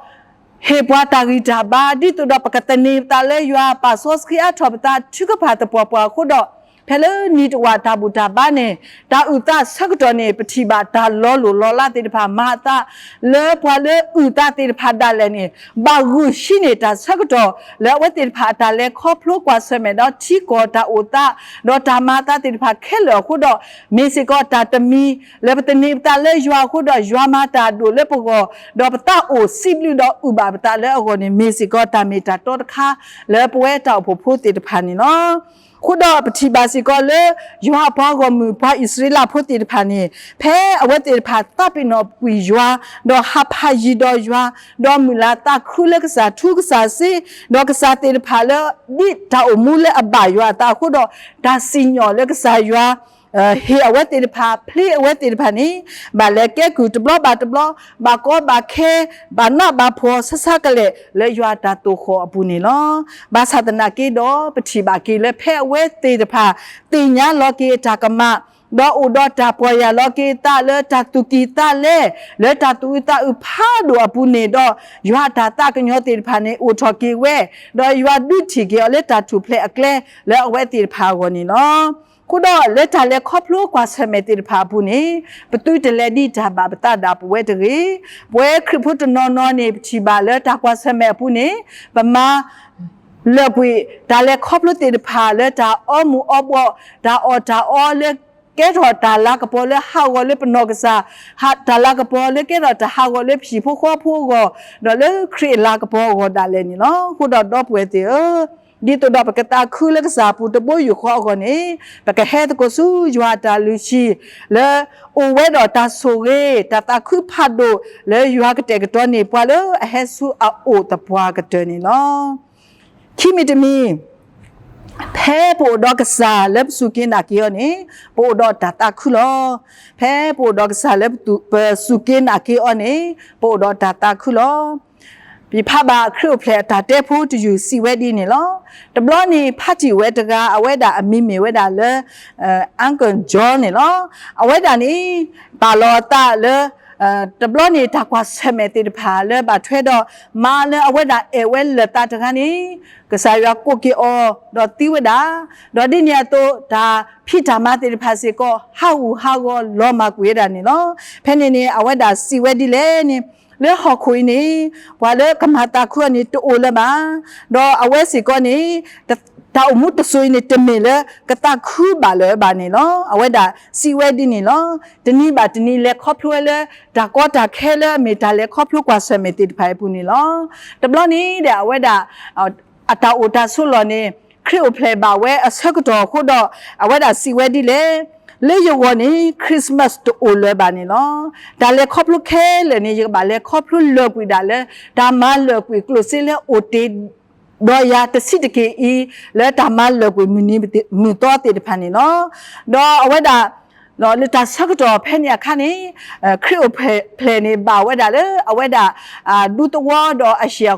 ဟ့ၣ်ပှၤတၢ်ဂံၢ်တၢ်ဘါ ဒ်သိးဒီးပကသန့ၤပသးလၢယွၤ ပာ်စီဆှံအါထီၣ်ပသး ထုကဖၣ်သပှၢ်ပှၢ်အဃိဒီး ဖဲလၢနံၤတဝာ်တၢ်ဘူၣ်တၢ်ဘါန့ၣ် တၢ်အုၣ်သးဆၢကတီၢ်န့ၣ် ပထံၣ်ဘၣ်တၢ်လီၤလိၢ်လီၤလးသ့ၣ်တဖၣ် မၤအသးလၢပှၤလၢအုၣ်သးသ့ၣ်တဖၣ်ဒၣ်လဲာ်န့ၣ် ဘၣ်ဂုာ်ဟံးန့ၢ်တၢ်ဆၢကတီၢ် လၢအဝဲသ့ၣ်တဖၣ်အတၢ်လဲၤခီဖျိကွၢ်ဆၢၣ်မဲာ်ဒီးထံကီၢ်တၢ်အိၣ်သး ဒီးတၢ်မၤအသးသ့ၣ်တဖၣ်ခဲလၢာ်အဃိဒီး မ့ၢ်စ့ၢ်ကီးတၢ်တမံၤ လၢပသန့ၤပသးလၢယွၤအဃိဒီး ယွၤမၤတၢ်အဒိၣ်လၢပဂီၢ် ဒီးပသးအိၣ်စံးဘျုးဒီးအုၣ်ဘၣ်ပသးလၢအဂီၢ်န့ၣ် မ့ၢ်စ့ၢ်ကီးတၢ်မ့ၢ်တၢ်တီတခါ လၢပဝဲတၢ်အိၣ်ဖှိၣ်ဖိသ့ၣ်တဖၣ်န့ၣ်လီၤ. အဃိဒီးပထံၣ်ဘၣ်စ့ၢ်ကီးလၢ ယွၤအပှၤဂီၢ်မုၢ်ပှၤအံၣ်စရ့လးဖိသ့ၣ်တဖၣ်န့ၣ် ဖဲအဝဲသ့ၣ်တဖၣ်သးပ့ၤနီၣ်ကွံာ်ယွၤ ဒီးဟးဖးယံၤဒီးယွၤ ဒီးမုၢ်လၢ်သးခုလၢကစၢ်ထူကစၢ်စ့ ဒီးကစၢ်သ့ၣ်တဖၣ်လၢ ဒ်တၢ်အိၣ်မူလၢအဘၣ်ယွၤအသးအဃိဒီး တၢ်စံၣ်ညီၣ်လၢကစၢ်ယွၤ ဟ့ၣ်အဝဲသ့ၣ်တဖၣ် ဖျ့အဝဲသ့ၣ်တဖၣ်န့ၣ် ဘၣ်လဲၤကဲကုၢ်တဘျီဘၣ်တဘျီ ဘၣ်ကီဘၣ်ခဲ ဘၣ်နးဘၣ်ဖှီၣ်ဆါဆါကလဲာ် လၢယွၤအတၢ်သိၣ်ဃီၣ်အပူၤန့ၣ်လီၤ. ဘၣ်ဆၣ်သနာ်က့ဒီး ပထံၣ်ဘၣ်က့ၤလၢဖဲအဝဲသ့ၣ်တဖၣ် သ့ၣ်ညါလီၤက့ၤအတၢ်ကမၣ် ဒီးအိၣ်ဒီးတၢ်ပီၢ်ယၢ်လီၤက့ၤအသးလၢတၢ်သူၣ်ကံၢ်သးလဲ လၢတၢ်သူၣ်အုးသးအုးဖးဒိၣ်အပူၤန့ၣ်ဒီး ယွၤအတၢ်သးကညီၤသ့ၣ်တဖၣ်န့ၣ် အိၣ်ထီၣ်က့ၤဝဲ ဒီးယွၤဒုးထံၣ်က့ၤအီၤလၢတၢ်ထူၣ်ဖျဲးအကျဲ လၢအဝဲသ့ၣ်တဖၣ်အဂီၢ်န့ၣ်လီၤ. အဃိဒီးလၢတၢ်လဲၤခီဖျိကွၢ်ဆၢၣ်မဲာ်သ့ၣ်တဖၣ်အပူၤန့ၣ် ပသုတလဲၤဒ်တၢ်ဘၣ်ပသးဒၣ်ပဝဲတဂ့ၤ. ပဝဲခရံာ်ဖိတနီၤနီၤန့ၣ် ပထံၣ်ဘၣ်လၢတၢ်ကွၢ်ဆၢၣ်မဲာ်အပူၤန့ၣ် ပမၤ လၢာ်ကွံာ် တၢ်လဲၤခီဖျိသ့ၣ်တဖၣ် လၢတၢ်အီမူၤအီဘှီး တၢ်အီၣ်တၢ်အီလၢ ကဲထီၣ်တၢ်လၤကပီၤလၢဟးဂီၤလၢပနီၢ်ကစၢ်, တၢ်လၤကပီၤလၢကဲထီၣ်တၢ်ဟးဂီၤလၢပဟံၣ်ဖိဃီဖိအဂီၢ်, ဒီးလၢခရံာ်အလၤကပီၤအဂီၢ်ဒၣ်လဲာ်န့ၣ်လီၤ. အဃိဒီးဒီပုၢ်ဝဲၢ်သ့ၣ်ဧၢ, ဒ်သိးဒီးပကသးခုလၢကစၢ်အပူၤတဘိယူၢ်ဃီအဂီၢ်န့ၣ်, ပကဟဲသကိးဆူယွၤအတၢ်လုၢ်ဟံၣ် လၢအိၣ်ဝဲဒီးတၢ်ဆိၣ်ဂ့ၤ တၢ်သးခုဖးဒိၣ် လၢယွၤကတဲာ်ကတီၤန့ၢ်ပှၤလၢအဟဲဆူအအိၣ်သပှၢ်ကတၢၢ်န့ၣ်လီၤ. ခံမံၤတမံၤ, ဖဲပအိၣ်ဒီးကစၢ်လၢပစူၢ်က့ၤနာ်က့ၤအီၤန့ၣ်, ပအိၣ်ဒီးတၢ်သးခုလီၤ. ဖဲပအိၣ်ဒီးကစၢ်လၢပစူၢ်က့ၤနာ်က့ၤအီၤန့ၣ်, ပအိၣ်ဒီးတၢ်သးခုလီၤ. ယဖးဘၣ်ခရံာ်အိၣ်ဖျဲၣ်အတၢ်တဲဖိတယုၢ်စံးဝဲဒ်န့ၣ်လီၤ. တဘျီန့ၣ် ဖါတံၢ်ဝဲတဂၤ အဝဲဒၣ်အမံၤမ့ၢ်ဝဲဒၣ်လၢ Uncle John န့ၣ်လီၤ. အဝဲဒၣ်န့ၣ် ပာ်လီၤအသးလၢ တဘျီန့ၣ် တၢ်ကွၢ်ဆၢၣ်မဲာ်သ့ၣ်တဖၣ်လၢဘၣ်ထွဲဒီး မါလၢအဝဲဒၣ်အဲၣ်ဝဲလၢာ်သးတဂၤန့ၣ် ကစၢ်ယွၤကိးက့ၤအီၤ ဒီးသံဝဲဒၣ်, ဒီးဒ်န့ၣ်အသိး တၢ်ဖံးတၢ်မၤသ့ၣ်တဖၣ်စ့ၢ်ကီး ဟးဂူာ်ဟးဂီၤလီၤမၢ်ကွံာ်ဝဲဒၣ်န့ၣ်လီၤ. ဖဲန့ၣ်န့ၣ် အဝဲဒၣ်စံးဝဲဒ်လဲၣ်န့ၣ်, လၢဟီၣ်ခိၣ်အံၤန့ၣ် ပှၤလၢကမၤသးခုအီၤန့ၣ် တအိၣ်လၢၤဘၣ်. ဒီးအဝဲစ့ၢ်ကီးန့ၣ် တၢ်အိၣ်မူတစိၤအံၤန့ၣ် တမ့ၢ်လၢကသးခုဘၣ်လၢၤဘၣ်န့ၣ်လီၤ. အဝဲဒၣ်စံးဝဲဒ်န့ၣ်လီၤ. တနံၤဘၣ်တနံၤ လဲၤခီဖျိဝဲလၢ တၢ်ကီတၢ်ခဲလၢအမ့ၢ်တၢ်လဲၤခီဖျိကွၢ်ဆၢၣ်မဲာ်သ့ၣ်တဖၣ်အံၤအပူၤန့ၣ်လီၤ. တဘျီန့ၣ်ဒီး အဝဲဒၣ် အတၢ်အိၣ်တၢ်ဆိးလီၢ်န့ၣ် ခရံာ်အိၣ်ဖျဲၣ်ဘၣ်ဝဲအဆၢကတီၢ်အဃိဒီး အဝဲဒၣ်စံးဝဲဒ်လဲၣ်, လၢယဂီၢ်န့ၣ် Christmas တအိၣ်လၢၤဘၣ်န့ၣ်လီၤ. တၢ်လဲၤခီဖျိခဲလၢာ်န့ၣ် ယကဘၣ်လဲၤခီဖျိလၢာ်ကွံာ်ဒၣ်လၢ တၢ်မၤလၢာ်ကွံာ်ကျိၣ်စ့လၢအိၣ်တ့ၢ် ဒီးယၤတဆံးတက့ၢ်အံၤ လၢတၢ်မၤလၢာ်ကွံာ်မုၢ်နံၤမုၢ်သီသ့ၣ်တဖၣ်န့ၣ်လီၤ. ဒီးအဝဲဒၣ် လၢတၢ်ဆၢကတီၢ်ဖဲန့ၣ်အခါန့ၣ် ခရံာ်အိၣ်ဖျဲၣ်န့ၣ် ဘၣ်ဝဲဒၣ်လၢအဝဲဒၣ် ဒူသဝီဒီးအဟံၣ်အဃီ,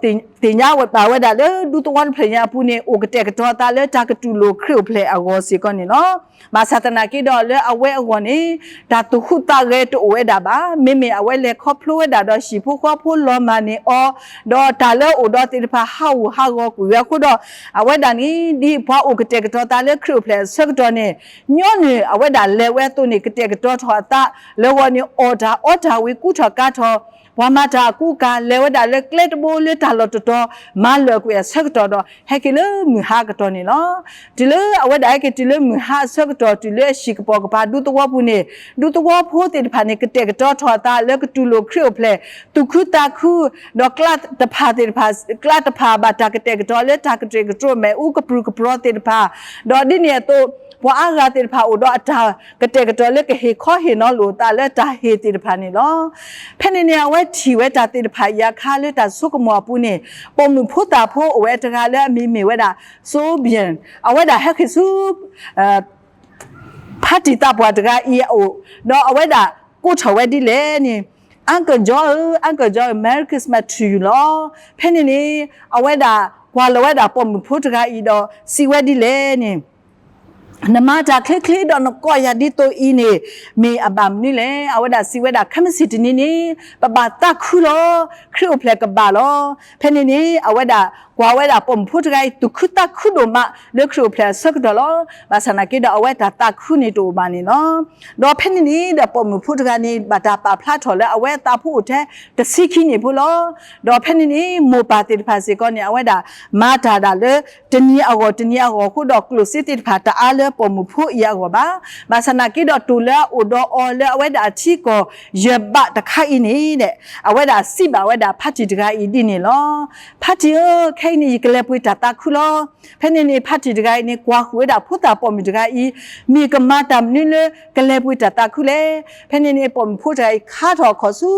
ဒီးပသ့ၣ်ညါဘၣ်ဝဲဒၣ်လၢဒူသဝီတဖျၢၣ်ညါအပူၤန့ၣ် အိၣ်ကတဲာ်ကတီၤသးလၢတၢ်ကတူၢ်လိာ်ခရံာ်အိၣ်ဖျဲၣ်အဂီၢ်စ့ၢ်ကီးန့ၣ်လီၤ. ဘၣ်ဆၣ်သနာ်က့ဒီးလၢအဝဲအဂီၢ်န့ၣ် တၢ်သူၣ်ဟူးသးဂဲၤတအိၣ်ဝဲဒၣ်ဘၣ်. မ့မ့ၢ်အဝဲလဲၤခီဖျိဝဲဒၣ်ဒီးဟံၣ်ဖိဃီဖိလီၤမၢ်န့ၢ်အီၤ, ဒီးတၢ်လၢအအိၣ်ဒီးသ့ၣ်တဖၣ်ဟးဂူာ်ဟးဂီၤကွံာ်ဝဲအဃိဒီး အဝဲဒၣ်န့ၣ် ဒ်ပှၤအိၣ်ကတဲာ်ကတီၤသးလၢခရံာ်အိၣ်ဖျဲၣ်အဆၢကတီၢ်န့ၣ် ညီနုၢ်အဝဲဒၣ်လဲၤဝဲအသိးန့ၣ် ကတဲာ်ကတီၤထီၣ်အသး လၢဂီၢ်န့ၣ်အီၣ်တၢ်အီတၢ်ဝံၤကူထီၣ်ကၤထီၣ် ပှၤမၤတၢ်အကူအကၤ လဲၤဝဲဒၣ်လၢကျဲတဘိလၢတၢ်လီၢ်တတီၤ မၤလၢာ်ကွံာ်အဆၢကတီၢ်ဒီး ဟဲက့ၤလၢမုၢ်ဟါအကတီၢ်န့ၣ်လီၤ. တုၤလၢအဝဲဒၣ်ဟဲက့ၤတုၤလၢမုၢ်ဟါအဆၢကတီၢ် တုၤလၢအဟံၣ်ကပိာ်ကပၤဒူသဝီပူၤန့ၣ် ဒူသဝီဖိသ့ၣ်တဖၣ်န့ၣ် ကတဲာ်ကတီၤထီၣ်အသးလၢကတူၢ်လိာ်ခရံာ်အိၣ်ဖျဲၣ် သူၣ်ခုသးခု ဒီးကျါတဖၣ်သ့ၣ်တဖၣ် ကျါတဖၣ်ဘၣ်တၢ်ကတဲာ်ကတီၤလၢတၢ်ကတြူၢ်ကတြိၢ်မ့ၣ်အူကပြုၢ်ကပြီၤသ့ၣ်တဖၣ်, ဒီးဒ်န့ၣ်အသိး ပှၤအါဂၤသ့ၣ်တဖၣ်အိၣ်ဒီးအတၢ်ကတဲာ်ကတီၤလၢကဟ့ၣ်ခီဟ့ၣ်နီၤလိာ်အသးလၢတၢ်ဟ့ၣ်သ့ၣ်တဖၣ်န့ၣ်လီၤ. ဖဲန့ၣ်န့ၣ် အဝဲထံၣ်ဝဲတၢ်သ့ၣ်တဖၣ်အံၤအခါလၢတၢ်ဆိကမိၣ်အပူၤန့ၣ် ပိာ်မုၣ်ဖိသၣ်ဖိအိၣ်ဝဲတဂၤလၢအမံၤမ့ၢ်ဝဲဒၣ် Sobian အဝဲဒၣ်ဟဲက့ၤဆူ ဖါတံၢ်သးပှၢ်တဂၤအံၤအအိၣ်, ဒီးအဝဲဒၣ်ကိးထီၣ်ဝဲဒ်လဲၣ်န့ၣ်, Uncle John ဧၢ, Uncle John ဧၢ, Merry Christmas to you လီၤ. ဖဲန့ၣ်န့ၣ် အဝဲဒၣ်ကွၢ်လီၤဝဲဒၣ်ပိာ်မုၣ်ဖိတဂၤအံၤဒီးစံးဝဲဒ်လဲၣ်န့ၣ်, နမၤတၢ်ချ့ချ့ဒီးနကိးယၤဒ်သိးအံၤန့ၣ် မ့ၢ်အဘၣ်မနုၤလဲၣ်. အဝဲဒၣ်စံးဝဲဒၣ် ခဲမုၢ်ဆ့ၣ်တနံၤန့ၣ် ပဘၣ်သးခုလီၤ. ခရံာ်အိၣ်ဖျဲၣ်ကဘၣ်လီၤ. ဖဲန့ၣ်န့ၣ် အဝဲဒၣ် ကွၢ်ဝဲဒၣ်ပိာ်မုၣ်ဖိတဂၤအံၤ သူၣ်ခုသးခုဒိၣ်မးလၢခရံာ်အိၣ်ဖျဲၣ်အဆၢကတီၢ်လီၤ. ဘၣ်ဆၣ်သနာ်က့ဒီး အဝဲတၢ်သးခုန့ၣ်တအိၣ်ဘၣ်န့ၣ်လီၤ. ဒီးဖဲန့ၣ်န့ၣ်ဒီး ပိာ်မုၣ်ဖိတဂၤန့ၣ် ဘၣ်တၢ်ပာ်ဖျါထီၣ်လၢအဝဲအသးဖိအိၣ်ထဲတဆံခံနံၣ်ဖိလီၤ. ဒီးဖဲန့ၣ်န့ၣ် မိၢ်ပၢ်သ့ၣ်တဖၣ်စ့ၢ်ကီးန့ၣ် အဝဲဒၣ်မၤတၢ်ဒၣ်လၢ တနံၤအဂီၢ်တနံၤအဂီၢ်အဃိဒီး ကျိၣ်စ့သ့ၣ်တဖၣ်တအါလၢပိာ်မုၣ်ဖိအံၤအဂီၢ်ဘၣ်. ဘၣ်ဆၣ်သနာ်က့ဒီး တိၢ်လၢအအိၣ်ဒီးအီၤလၢအဝဲဒၣ်အထံကီၢ်ယဘးတခါအံၤန့ၣ် အဝဲဒၣ်စံးဘၣ်ဝဲဒၣ်ဖါတံၢ်တဂၤအံၤဒ်န့ၣ်လီၤ. ဖါတံၢ်ဧၢ, ခဲအံၤန့ၣ် ယကလဲၤပှ့ၤတၢ်သးခုလီၤ. ဖဲန့ၣ်န့ၣ် ဖါတံၢ်တဂၤအံၤန့ၣ် ကွၢ်ဃုာ်ဝဲဒၣ်ဖိသၣ်ပိာ်မုၣ်တဂၤအံၤ မ့ၢ်ကမၤတၢ်မနုၤလၢကလဲၤပှ့ၤတၢ်သးခုလဲၣ်. ဖဲန့ၣ်န့ၣ် ပိာ်မုၣ်ဖိတဂၤအံၤ ခါထီၣ်အခီၣ်ဆူ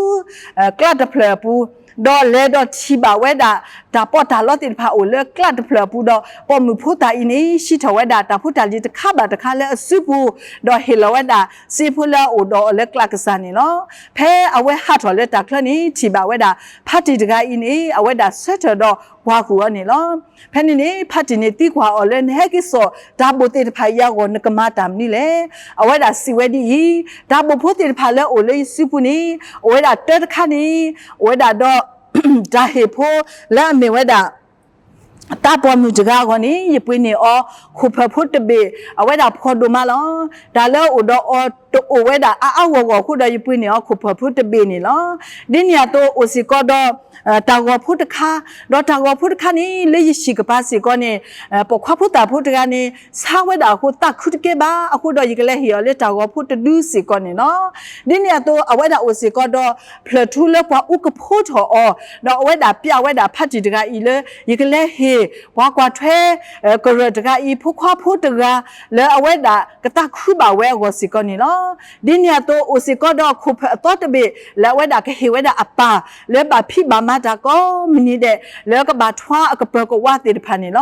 ကျးတဖျၢၣ်အပူၤ, ဒီးလဲၤဒီးထံၣ်ဘၣ်ဝဲဒၣ် တၢ်ပီးတၢ်လီသ့ၣ်တဖၣ်အိၣ်လၢကျးတဖျၢၣ်အပူၤဒီး ပိာ်မုၣ်ဖိသၣ်အံၤန့ၣ် ဟံးထီၣ်ဝဲဒၣ်တၢ်ဖိတၢ်လံၤတခါဘၣ်တခါလၢအစုပူၤ, ဒီးဟ့ၣ်လီၤဝဲဒၣ်စ့ဖိလၢအအိၣ်ဒီးအီၤလၢကျးကစၢ်န့ၣ်လီၤ. ဖဲအဝဲဟးထီၣ်လၢတၢ်ချၢန့ၣ် ထံၣ်ဘၣ်ဝဲဒၣ် ဖါတံၢ်တဂၤအံၤန့ၣ် အဝဲဒၣ်ဆၢထၢၣ်ဒီးကွၢ်ဃုာ်အီၤန့ၣ်လီၤ. ဖဲန့ၣ်န့ၣ် ဖါတံၢ်န့ၣ်သံကွၢ်အီၤလၢ နဟဲက့ၤစိာ်တၢ်ဘိၣ်သ့ၣ်တဖၣ်အံၤအဂီၢ် နကမၤတၢ်မနုၤလဲၣ်. အဝဲဒၣ်စံးဝဲဒ်အံၤ, တၢ်ဘိၣ်ဖိသ့ၣ်တဖၣ်လၢအအိၣ်လၢယစုပူၤန့ၣ် အိၣ်ဝဲဒၣ်တၢတခါန့ၣ် အိၣ်ဝဲဒၣ်ဒီး တၢ်ဟ့ၣ်ဖိလၢအမ့ၢ်ဝဲဒၣ် သးပိာ်မုၣ်တဂၤအဂီၢ်န့ၣ် ယပှ့ၤန့ၢ်အီၤ ခိၣ်ဖၢၣ်ဖိတဘ့ၣ် အဝဲဒၣ်ဖှီၣ်ဒိၣ်မးလီၤ. တၢ်လၢအအိၣ်ဒီးအီၤတအိၣ်ဝဲဒၣ်အါအါဂီၢ်ဂီၢ်အဃိဒီး ယပှ့ၤန့ၢ်အီၤခိၣ်ဖၢၣ်ဖိတဘ့ၣ်န့ၣ်လီၤ. ဒ်န့ၣ်အသိးအိၣ်စ့ၢ်ကီးဒီး တၢ်ဂီၤဖိတခါ, ဒီးတၢ်ဂီၤဖိတခါန့ၣ် လၢယဟံၣ်ကပၤစ့ၢ်ကီးန့ၣ် ပိာ်ခွါဖိသၣ်ဖိတဂၤန့ၣ် ဆါဝဲဒၣ်အဃိ သးခုတကဲဘၣ်အဃိဒီး ယကလဲၤဟ့ၣ်အီၤလၢတၢ်ဂီၤဖိတဒုစ့ၢ်ကီးန့ၣ်လီၤ. ဒ်န့ၣ်အသိး အဝဲဒၣ်အိၣ်စ့ၢ်ကီးဒီး ဖျၢၣ်ထူလၢပှၤအူကဖိထီၣ်အီၤ, ဒီးအဝဲဒၣ်ပျးဝဲဒၣ်ဖါတံၢ်တဂၤအံၤလၢ ယကလဲၤဟ့ၣ် ပှၤကွၢ်ထွဲ ကရၢၢ်တဂၤအံၤ ဖိခွါဖိတဂၤ လၢအဝဲဒၣ်ကသးခုဘၣ်ဝဲအဂီၢ်စ့ၢ်ကီးန့ၣ်လီၤ. ဒ်န့ၣ်အသိး အိၣ်စ့ၢ်ကီးဒီးခိၣ်ဖၢၣ်အသီတဘ့ၣ် လၢအဝဲဒၣ်ကဟ့ၣ်ဝဲဒၣ်အပၢ် လၢဘၣ်ဖံးဘၣ်မၤတၢ်ကိးမုၢ်နံၤဒဲး လၢကဘၣ်ထွါအကပၢၤကဝါသ့ၣ်တဖၣ်န့ၣ်လ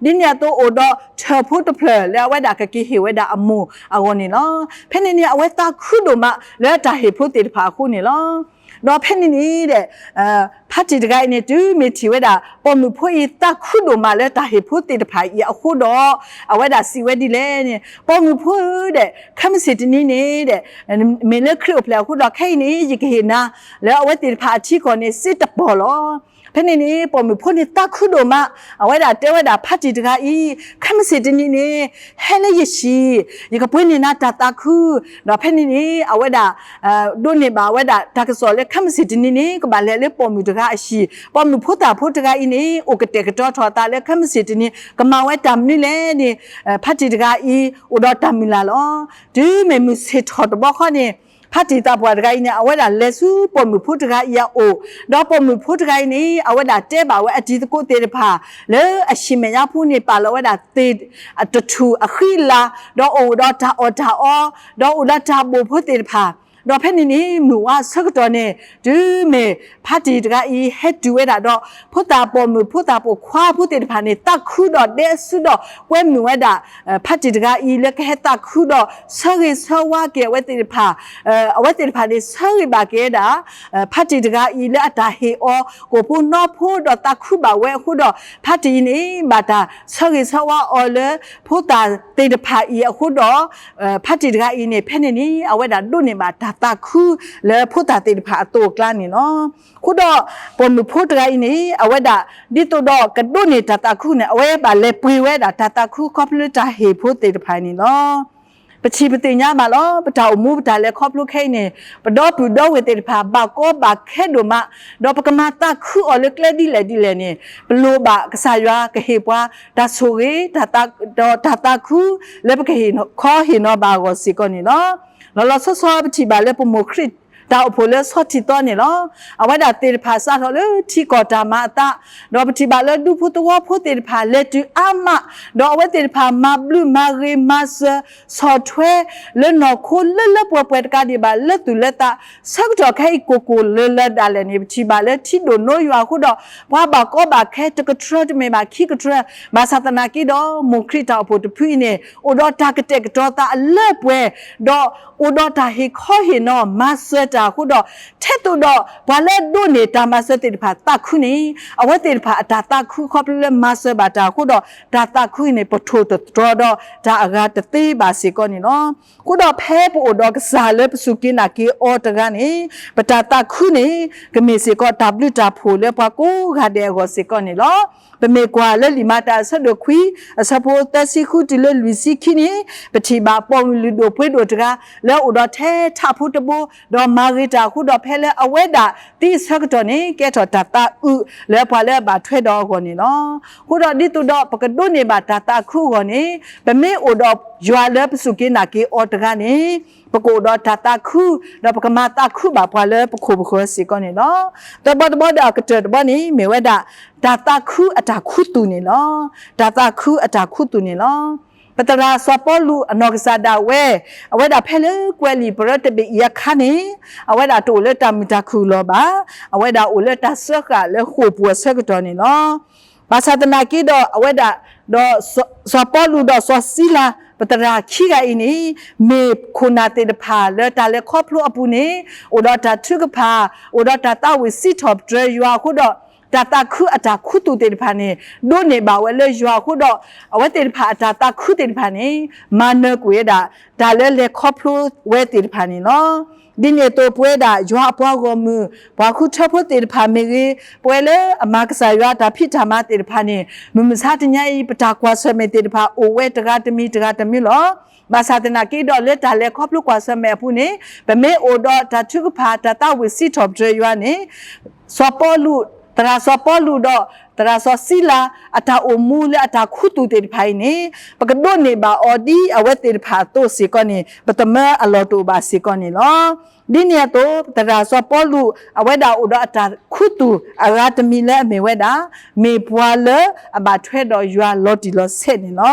ီၤ. ဒ်န့ၣ်အသိးအိၣ်ဒီးထၢၣ်ဖိတဖျၢၣ် လၢအဝဲဒၣ်ကက့ၤဟ့ၣ်ဝဲဒၣ်အမိၢ်အဂီၢ်န့ၣ်လီၤ. ဖဲန့ၣ်န့ၣ် အဝဲသးခုဒိၣ်မးလၢတၢ်ဟ့ၣ်ဖိသ့ၣ်တဖၣ်အဃိန့ၣ်လီၤ. ဒီးဖဲန့ၣ်န့ၣ်ဒီး ဖါတံၢ်တဂၤအံၤန့ၣ် တုၤမ့ၢ်ထံၣ်ဝဲဒၣ် ပိာ်မုၣ်ဖိအံၤသးခုဒိၣ်မးလၢတၢ်ဟ့ၣ်ဖိသ့ၣ်တဖၣ်အံၤအဃိဒီး အဝဲဒၣ်စံးဝဲဒ်လဲၣ်န့ၣ် ပိာ်မုၣ်ဖိဧၢဒီး ခဲမုၢ်ဆ့ၣ်တနံၤန့ၣ်ဒီး မ့ၢ်လၢခရံာ်အိၣ်ဖျဲၣ်အဃိဒီး ခဲအံၤန့ၣ် ယကဟ့ၣ်နၤ လၢအဝဲသ့ၣ်တဖၣ်အထံကီၢ်န့ၣ် စ့တပီၢ်လီၤ. ဖဲန့ၣ်န့ၣ် ပိာ်မုၣ်ဖိန့ၣ်သးခုဒိၣ်မး, အဝဲဒၣ်တဲဝဲဒၣ်ဖါတံၢ်တဂၤအံၤ ခဲမုၢ်ဆ့ၣ်တနံၤန့ၣ် ဟဲလၢယဟံၣ် ယကပှ့ၤန့ၢ်နၤတၢ်သးခု, ဒီးဖဲန့ၣ်န့ၣ် အဝဲဒၣ် ဒိးန့ၢ်ဘၣ်ဝဲဒၣ်တၢ်ကစီၣ်လၢ ခဲမုၢ်ဆ့ၣ်တနံၤန့ၣ် ကဘၣ်လဲၤလၢပိာ်မုၣ်တဂၤအဟံၣ်, ပိာ်မုၣ်ဖိသၣ်ဖိတဂၤအံၤန့ၣ် အိၣ်ကတဲာ်ကတီၤထီၣ်အသးလၢ ခဲမုၢ်ဆ့ၣ်တနံၤ ကမၤဝဲတၢ်မနုၤလဲၣ်န့ၣ် ဖါတံၢ်တဂၤအံၤ အိၣ်ဒီးတၢ်မုၢ်လၢ်လီၤ. တုၤမ့ၢ်မုၢ်ဆ့ၣ်ထီၣ်တဘျီဃီန့ၣ် ဖါတံၢ်သးပှၢ်တဂၤအံၤန့ၣ် အဝဲဒၣ်လဲၤဆူပိာ်မုၣ်ဖိတဂၤအံၤအအိၣ်, ဒီးပိာ်မုၣ်ဖိတဂၤအံၤန့ၣ် အဝဲဒၣ်တဲဘၣ်ဝဲအတံၤသကိးသ့ၣ်တဖၣ် လၢအဟံၣ်မဲာ်ညါဖိန့ၣ် ပာ်လီၤဝဲဒၣ်သ့ၣ်တထူၣ်အဃံအလၤ, ဒီးအိၣ်ဒီးတၢ်အီၣ်တၢ်အီ, ဒီးအိၣ်ဒီးတၢ်ဘိၣ်ဖိသ့ၣ်တဖၣ်, ဒီးဖဲန့ၣ်န့ၣ် မုၢ်ဝါအဆၢကတီၢ်န့ၣ် တုၤမ့ၢ်ဖါတံၢ်တဂၤအံၤ ဟဲတုၤဝဲဒၣ်ဒီး ဖိသၣ်ပိာ်မုၣ် ဖိသၣ်ပိာ်ခွါဖိသ့ၣ်တဖၣ်န့ၣ် သးခုဒီးဒဲအစုဒီး ကွဲမုာ်ဝဲဒၣ် ဖါတံၢ်တဂၤအံၤ လၢကဟဲသးခုဒီး ဆၢဂ့ၤဆၢဝါက့ၤအဝဲသ့ၣ်တဖၣ်, အဝဲသ့ၣ်တဖၣ်န့ၣ် ဆၢဂ့ၤဘၣ်က့ၤဝဲဒၣ် ဖါတံၢ်တဂၤအံၤ လၢအတၢ်ဟ့ၣ်အီၤ ကိၣ်ဖိနီဖိ ဒီးသးခုဘၣ်ဝဲအဃိဒီး ဖါတံၢ်အံၤန့ၣ် ဘၣ်တၢ်ဆၢဂ့ၤဆၢဝါအီၤလၢ ဖိသၣ်သ့ၣ်တဖၣ်အံၤအဃိဒီး ဖါတံၢ်တဂၤအံၤန့ၣ် ဖဲန့ၣ်န့ၣ် အဝဲဒၣ်ဒိးန့ၢ်ဘၣ်တၢ်သးခု လၢဖိသၣ်သ့ၣ်တဖၣ်အသိးအကျါန့ၣ်လီၤ. အဃိဒီး ပိာ်မုၣ်ဖိတဂၤအံၤန့ၣ် အဝဲဒၣ် ဒ်သိးဒီးကဒိးန့ၢ်တၢ်သးခုန့ၣ် အဝဲဘၣ်လဲၤပှ့ၤဝဲဒၣ်တၢ်သးခု ခီဖျိလၢတၢ်ဟ့ၣ်ဖိသ့ၣ်တဖၣ်န့ၣ်လီၤ. ပထံၣ်ပသ့ၣ်ညါဘၣ်လီၤ. ပတၢ်အိၣ်မူပတၢ်လဲၤခီဖျိခဲအံၤန့ၣ် ပဒီပုၢ်ဒီဝဲၢ်သ့ၣ်တဖၣ် ဘၣ်ကီဘၣ်ခဲဒိၣ်မး, ဒီးပကမၤသးခုအီၤလၢကျဲဒ်လဲၣ်ဒ်လဲၣ်န့ၣ် ပလိၣ်ဘၣ်ကစၢ်ယွၤကဟ့ၣ်ပှၤ တၢ်ဆိၣ်ဂ့ၤ ဒီးတၢ်သးခု လၢပကဟ့ၣ်ခီဟ့ၣ်နီၤဘၣ်အဂီၢ်စ့ၢ်ကီးန့ၣ်လီၤ. လီၤလီၤဆီဆီ ပထံၣ်ဘၣ်လၢပမိၢ်ခရံာ် တၢ်အိၣ်ဖှိၣ်လၢဆီထံသီန့ၣ်လီၤ. အဝဲဒၣ်သ့ၣ်တဖၣ်စးထီၣ်လၢထံကီၢ်တၢ်မၤအသး, ဒီးပထံၣ်ဘၣ်လၢဒူဖိသဝီဖိသ့ၣ်တဖၣ်လဲၤတုၤအါမး, ဒီးအဝဲသ့ၣ်တဖၣ်မၤဘျုးမၤဂ့ၤမၤစၢၤဆီၣ်ထွဲ လၢနီၢ်ခိလၢလၢပှဲၤပှဲၤတကးဒံးဘၣ် လၢသူၣ်လၢသး ဆၢကတီၢ်ခဲအံၤကိၢ်ကိၢ်လၢလၢဒၣ်လဲာ်န့ၣ် ပထံၣ်ဘၣ်လၢထံဒိၣ်နိယွၤအဃိဒီး ပှၤဘၣ်ကီဘၣ်ခဲတကထြၢတမ့ၢ်ဘၣ်ခံကထြၢ, ဘၣ်ဆၣ်သနာ်က့ဒီး မိၢ်ခရံာ်တၢ်အိၣ်ဖှိၣ်တဖုအံၤန့ၣ် အိၣ်ဒီးတၢ်ကတဲာ်ကတီၤသးအလၢပှဲၤ, ဒီးအိၣ်ဒီးတၢ်ဟ့ၣ်ခီဟ့ၣ်နီၤမၤစၢၤ တၢ်အဃိဒီး ထဲသိးဒီးပှၤလၢအဒိးန့ၢ်တၢ်မၤစၢၤသ့ၣ်တဖၣ်သးခုန့ၣ် အဝဲသ့ၣ်တဖၣ်အတၢ်သးခုခီဖျိလၢမၤစၢၤဘၣ်တၢ်အဃိဒီး တၢ်သးခုန့ၣ် ပထိၣ်သတြီၤဒီးတၢ်အဂၤတသ့ဘၣ်စ့ၢ်ကီးန့ၣ်လီၤ. အဃိဒီးဖဲပအိၣ်ဒီးကစၢ်လၢပစူၢ်က့ၤနာ်က့ၤအီၤတဂၤန့ၣ် ပတၢ်သးခုန့ၣ် ကမ့ၢ်စ့ၢ်ကီးတၢ်ဘျုးတၢ်ဖှိၣ်လၢပှၤကိးဂၤဒဲးအဂီၢ်စ့ၢ်ကီးန့ၣ်လီၤ. ပမ့ၢ်ကွၢ်လၢလံာ်မၤတၢ်အဆၢဒိၣ်ခွံ အဆၢဖိသၢဆံဃုတုၤလၢလွံၢ်ဆံခံန့ၣ် ပထံၣ်ဘၣ်ပိာ်မုၣ်လုၢ်ဒိၣ်ပှ့ၤဒိၣ်တဂၤ လၢအအိၣ်ဒီးထဲထးဖိတဘိ ဒီးမၤဂ့ၤတၢ်အဃိဒီး ဖဲလၢအဝဲဒၣ်သံအဆၢကတီၢ်န့ၣ် ကဲထီၣ်တၢ်သးအုးလၢပှၤလၢအဘၣ်ထွဲဒီးအဂီၢ်န့ၣ်လီၤ. အဃိဒီးဒ်သိးဒီးပကဒိးန့ၢ်ဘၣ်တၢ်သးခုအဂီၢ်န့ၣ် ပမ့ၢ်အိၣ်ဒီးယွၤလၢပစူၢ်က့ၤနာ်က့ၤအီၤတဂၤန့ၣ် ပကအိၣ်ဒီးတၢ်သးခု ဒီးပကမၤသးခုဘၣ်ပှၤလၢပခိၣ်ပဃၢၤစ့ၢ်ကီးန့ၣ်လီၤ. သၢဘီတဘီဒီးအကတၢၢ်တဘီန့ၣ် မ့ၢ်ဝဲဒၣ် တၢ်သးခုအတၢ်ခူသူၣ်န့ၣ်လီၤ. တၢ်သးခုအတၢ်ခူသူၣ်န့ၣ်လီၤ. ပသရၣ်စီၤပီလူးအနီၢ်ကစၢ်ဒၣ်ဝဲ အဝဲဒၣ်ဖဲလၢကွဲးလံာ်ပရၢတဘ့ၣ်အံၤအခါန့ၣ် အဝဲဒၣ်တအိၣ်လၢတၢ်မုာ်တၢ်ခုၣ်လီၤဘၣ်. အဝဲဒၣ်အိၣ်လၢတၢ်စၢဃာ်လၢဃိာ်ပူၤအဆၢကတီၢ်န့ၣ်လီၤ. ဘၣ်ဆၣ်သနာ်က့ဒီး အဝဲဒၣ်ဒီး စီၤပီလူးဒီးစီၤစံလၤ ပသရၣ်ခံဂၤအံၤန့ၣ် မ့ၢ်ခိၣ်နၢ်သ့ၣ်တဖၣ်လၢတၢ်လဲၤခီဖျိအပူၤန့ၣ် အိၣ်ဒီးတၢ်ထုကဖၣ် အိၣ်ဒီးတၢ်သးဝံၣ်စံးထီၣ်ပတြၢၤယွၤအဃိဒီး တၢ်သးခုအတၢ်ခူသူၣ်သ့ၣ်တဖၣ်န့ၣ် ဒိးန့ၢ်ဘၣ်ဝဲလၢယွၤအဃိဒီး အဝဲသ့ၣ်တဖၣ်အတၢ်သးခုသ့ၣ်တဖၣ်န့ၣ် မၤနၢၤကွံာ်ဝဲဒၣ် တၢ်လၢလဲၤခီဖျိဝဲသ့ၣ်တဖၣ်န့ၣ်လီၤ. ဒ်န့ၣ်အသိး ပဝဲဒၣ်ယွၤအပှၤဂီၢ်မုၢ် ပှၤဃုထၢဖိသ့ၣ်တဖၣ်မ့ၢ်ဂ့ၤ, ပဝဲလၢအမၤကစၢ်ယွၤအတၢ်ဖံးတၢ်မၤသ့ၣ်တဖၣ်န့ၣ် မုၢ်မဆါတနံၤအံၤ ပတၢ်ကွၢ်ဆၢၣ်မဲာ်သ့ၣ်တဖၣ်အိၣ်ဝဲတဂၤတမံၤတဂၤတမံၤလီၤ. ဘၣ်ဆၣ်သနာ်က့ဒီး လၢတၢ်လဲၤခီဖျိကွၢ်ဆၢၣ်မဲာ်အပူၤန့ၣ် ပမ့ၢ်အိၣ်ဒီးတၢ်ထုကဖၣ် တၢ်သးဝံၣ်စံးထီၣ်ပတြၢၤယွၤန့ၣ် စီၤပီလူး, သရၣ်စီၤပီလူးဒီး သရၣ်စီၤစံလၤ အတၢ်အိၣ်မူလၢအတၢ်ခူသူၣ်သ့ၣ်တဖၣ်အံၤန့ၣ် ပကဒိးန့ၢ်ဘၣ်အီၤဒ်အဝဲသ့ၣ်တဖၣ်အသိးစ့ၢ်ကီးန့ၣ် ပသမၢအလီၢ်တအိၣ်ဘၣ်စ့ၢ်ကီးန့ၣ်လီၤ. ဒ်န့ၣ်အသိး သရၣ်စီၤပီလူး အဝဲဒၣ်အိၣ်ဒီးအတၢ်ခူသူၣ်အဂၤတမံၤလၢအမ့ၢ်ဝဲဒၣ် မ့ၢ်ပှၤလၢအဘၣ်ထွဲဒီးယွၤလီၤတံၢ်လီၤဆဲးန့ၣ်လီၤ.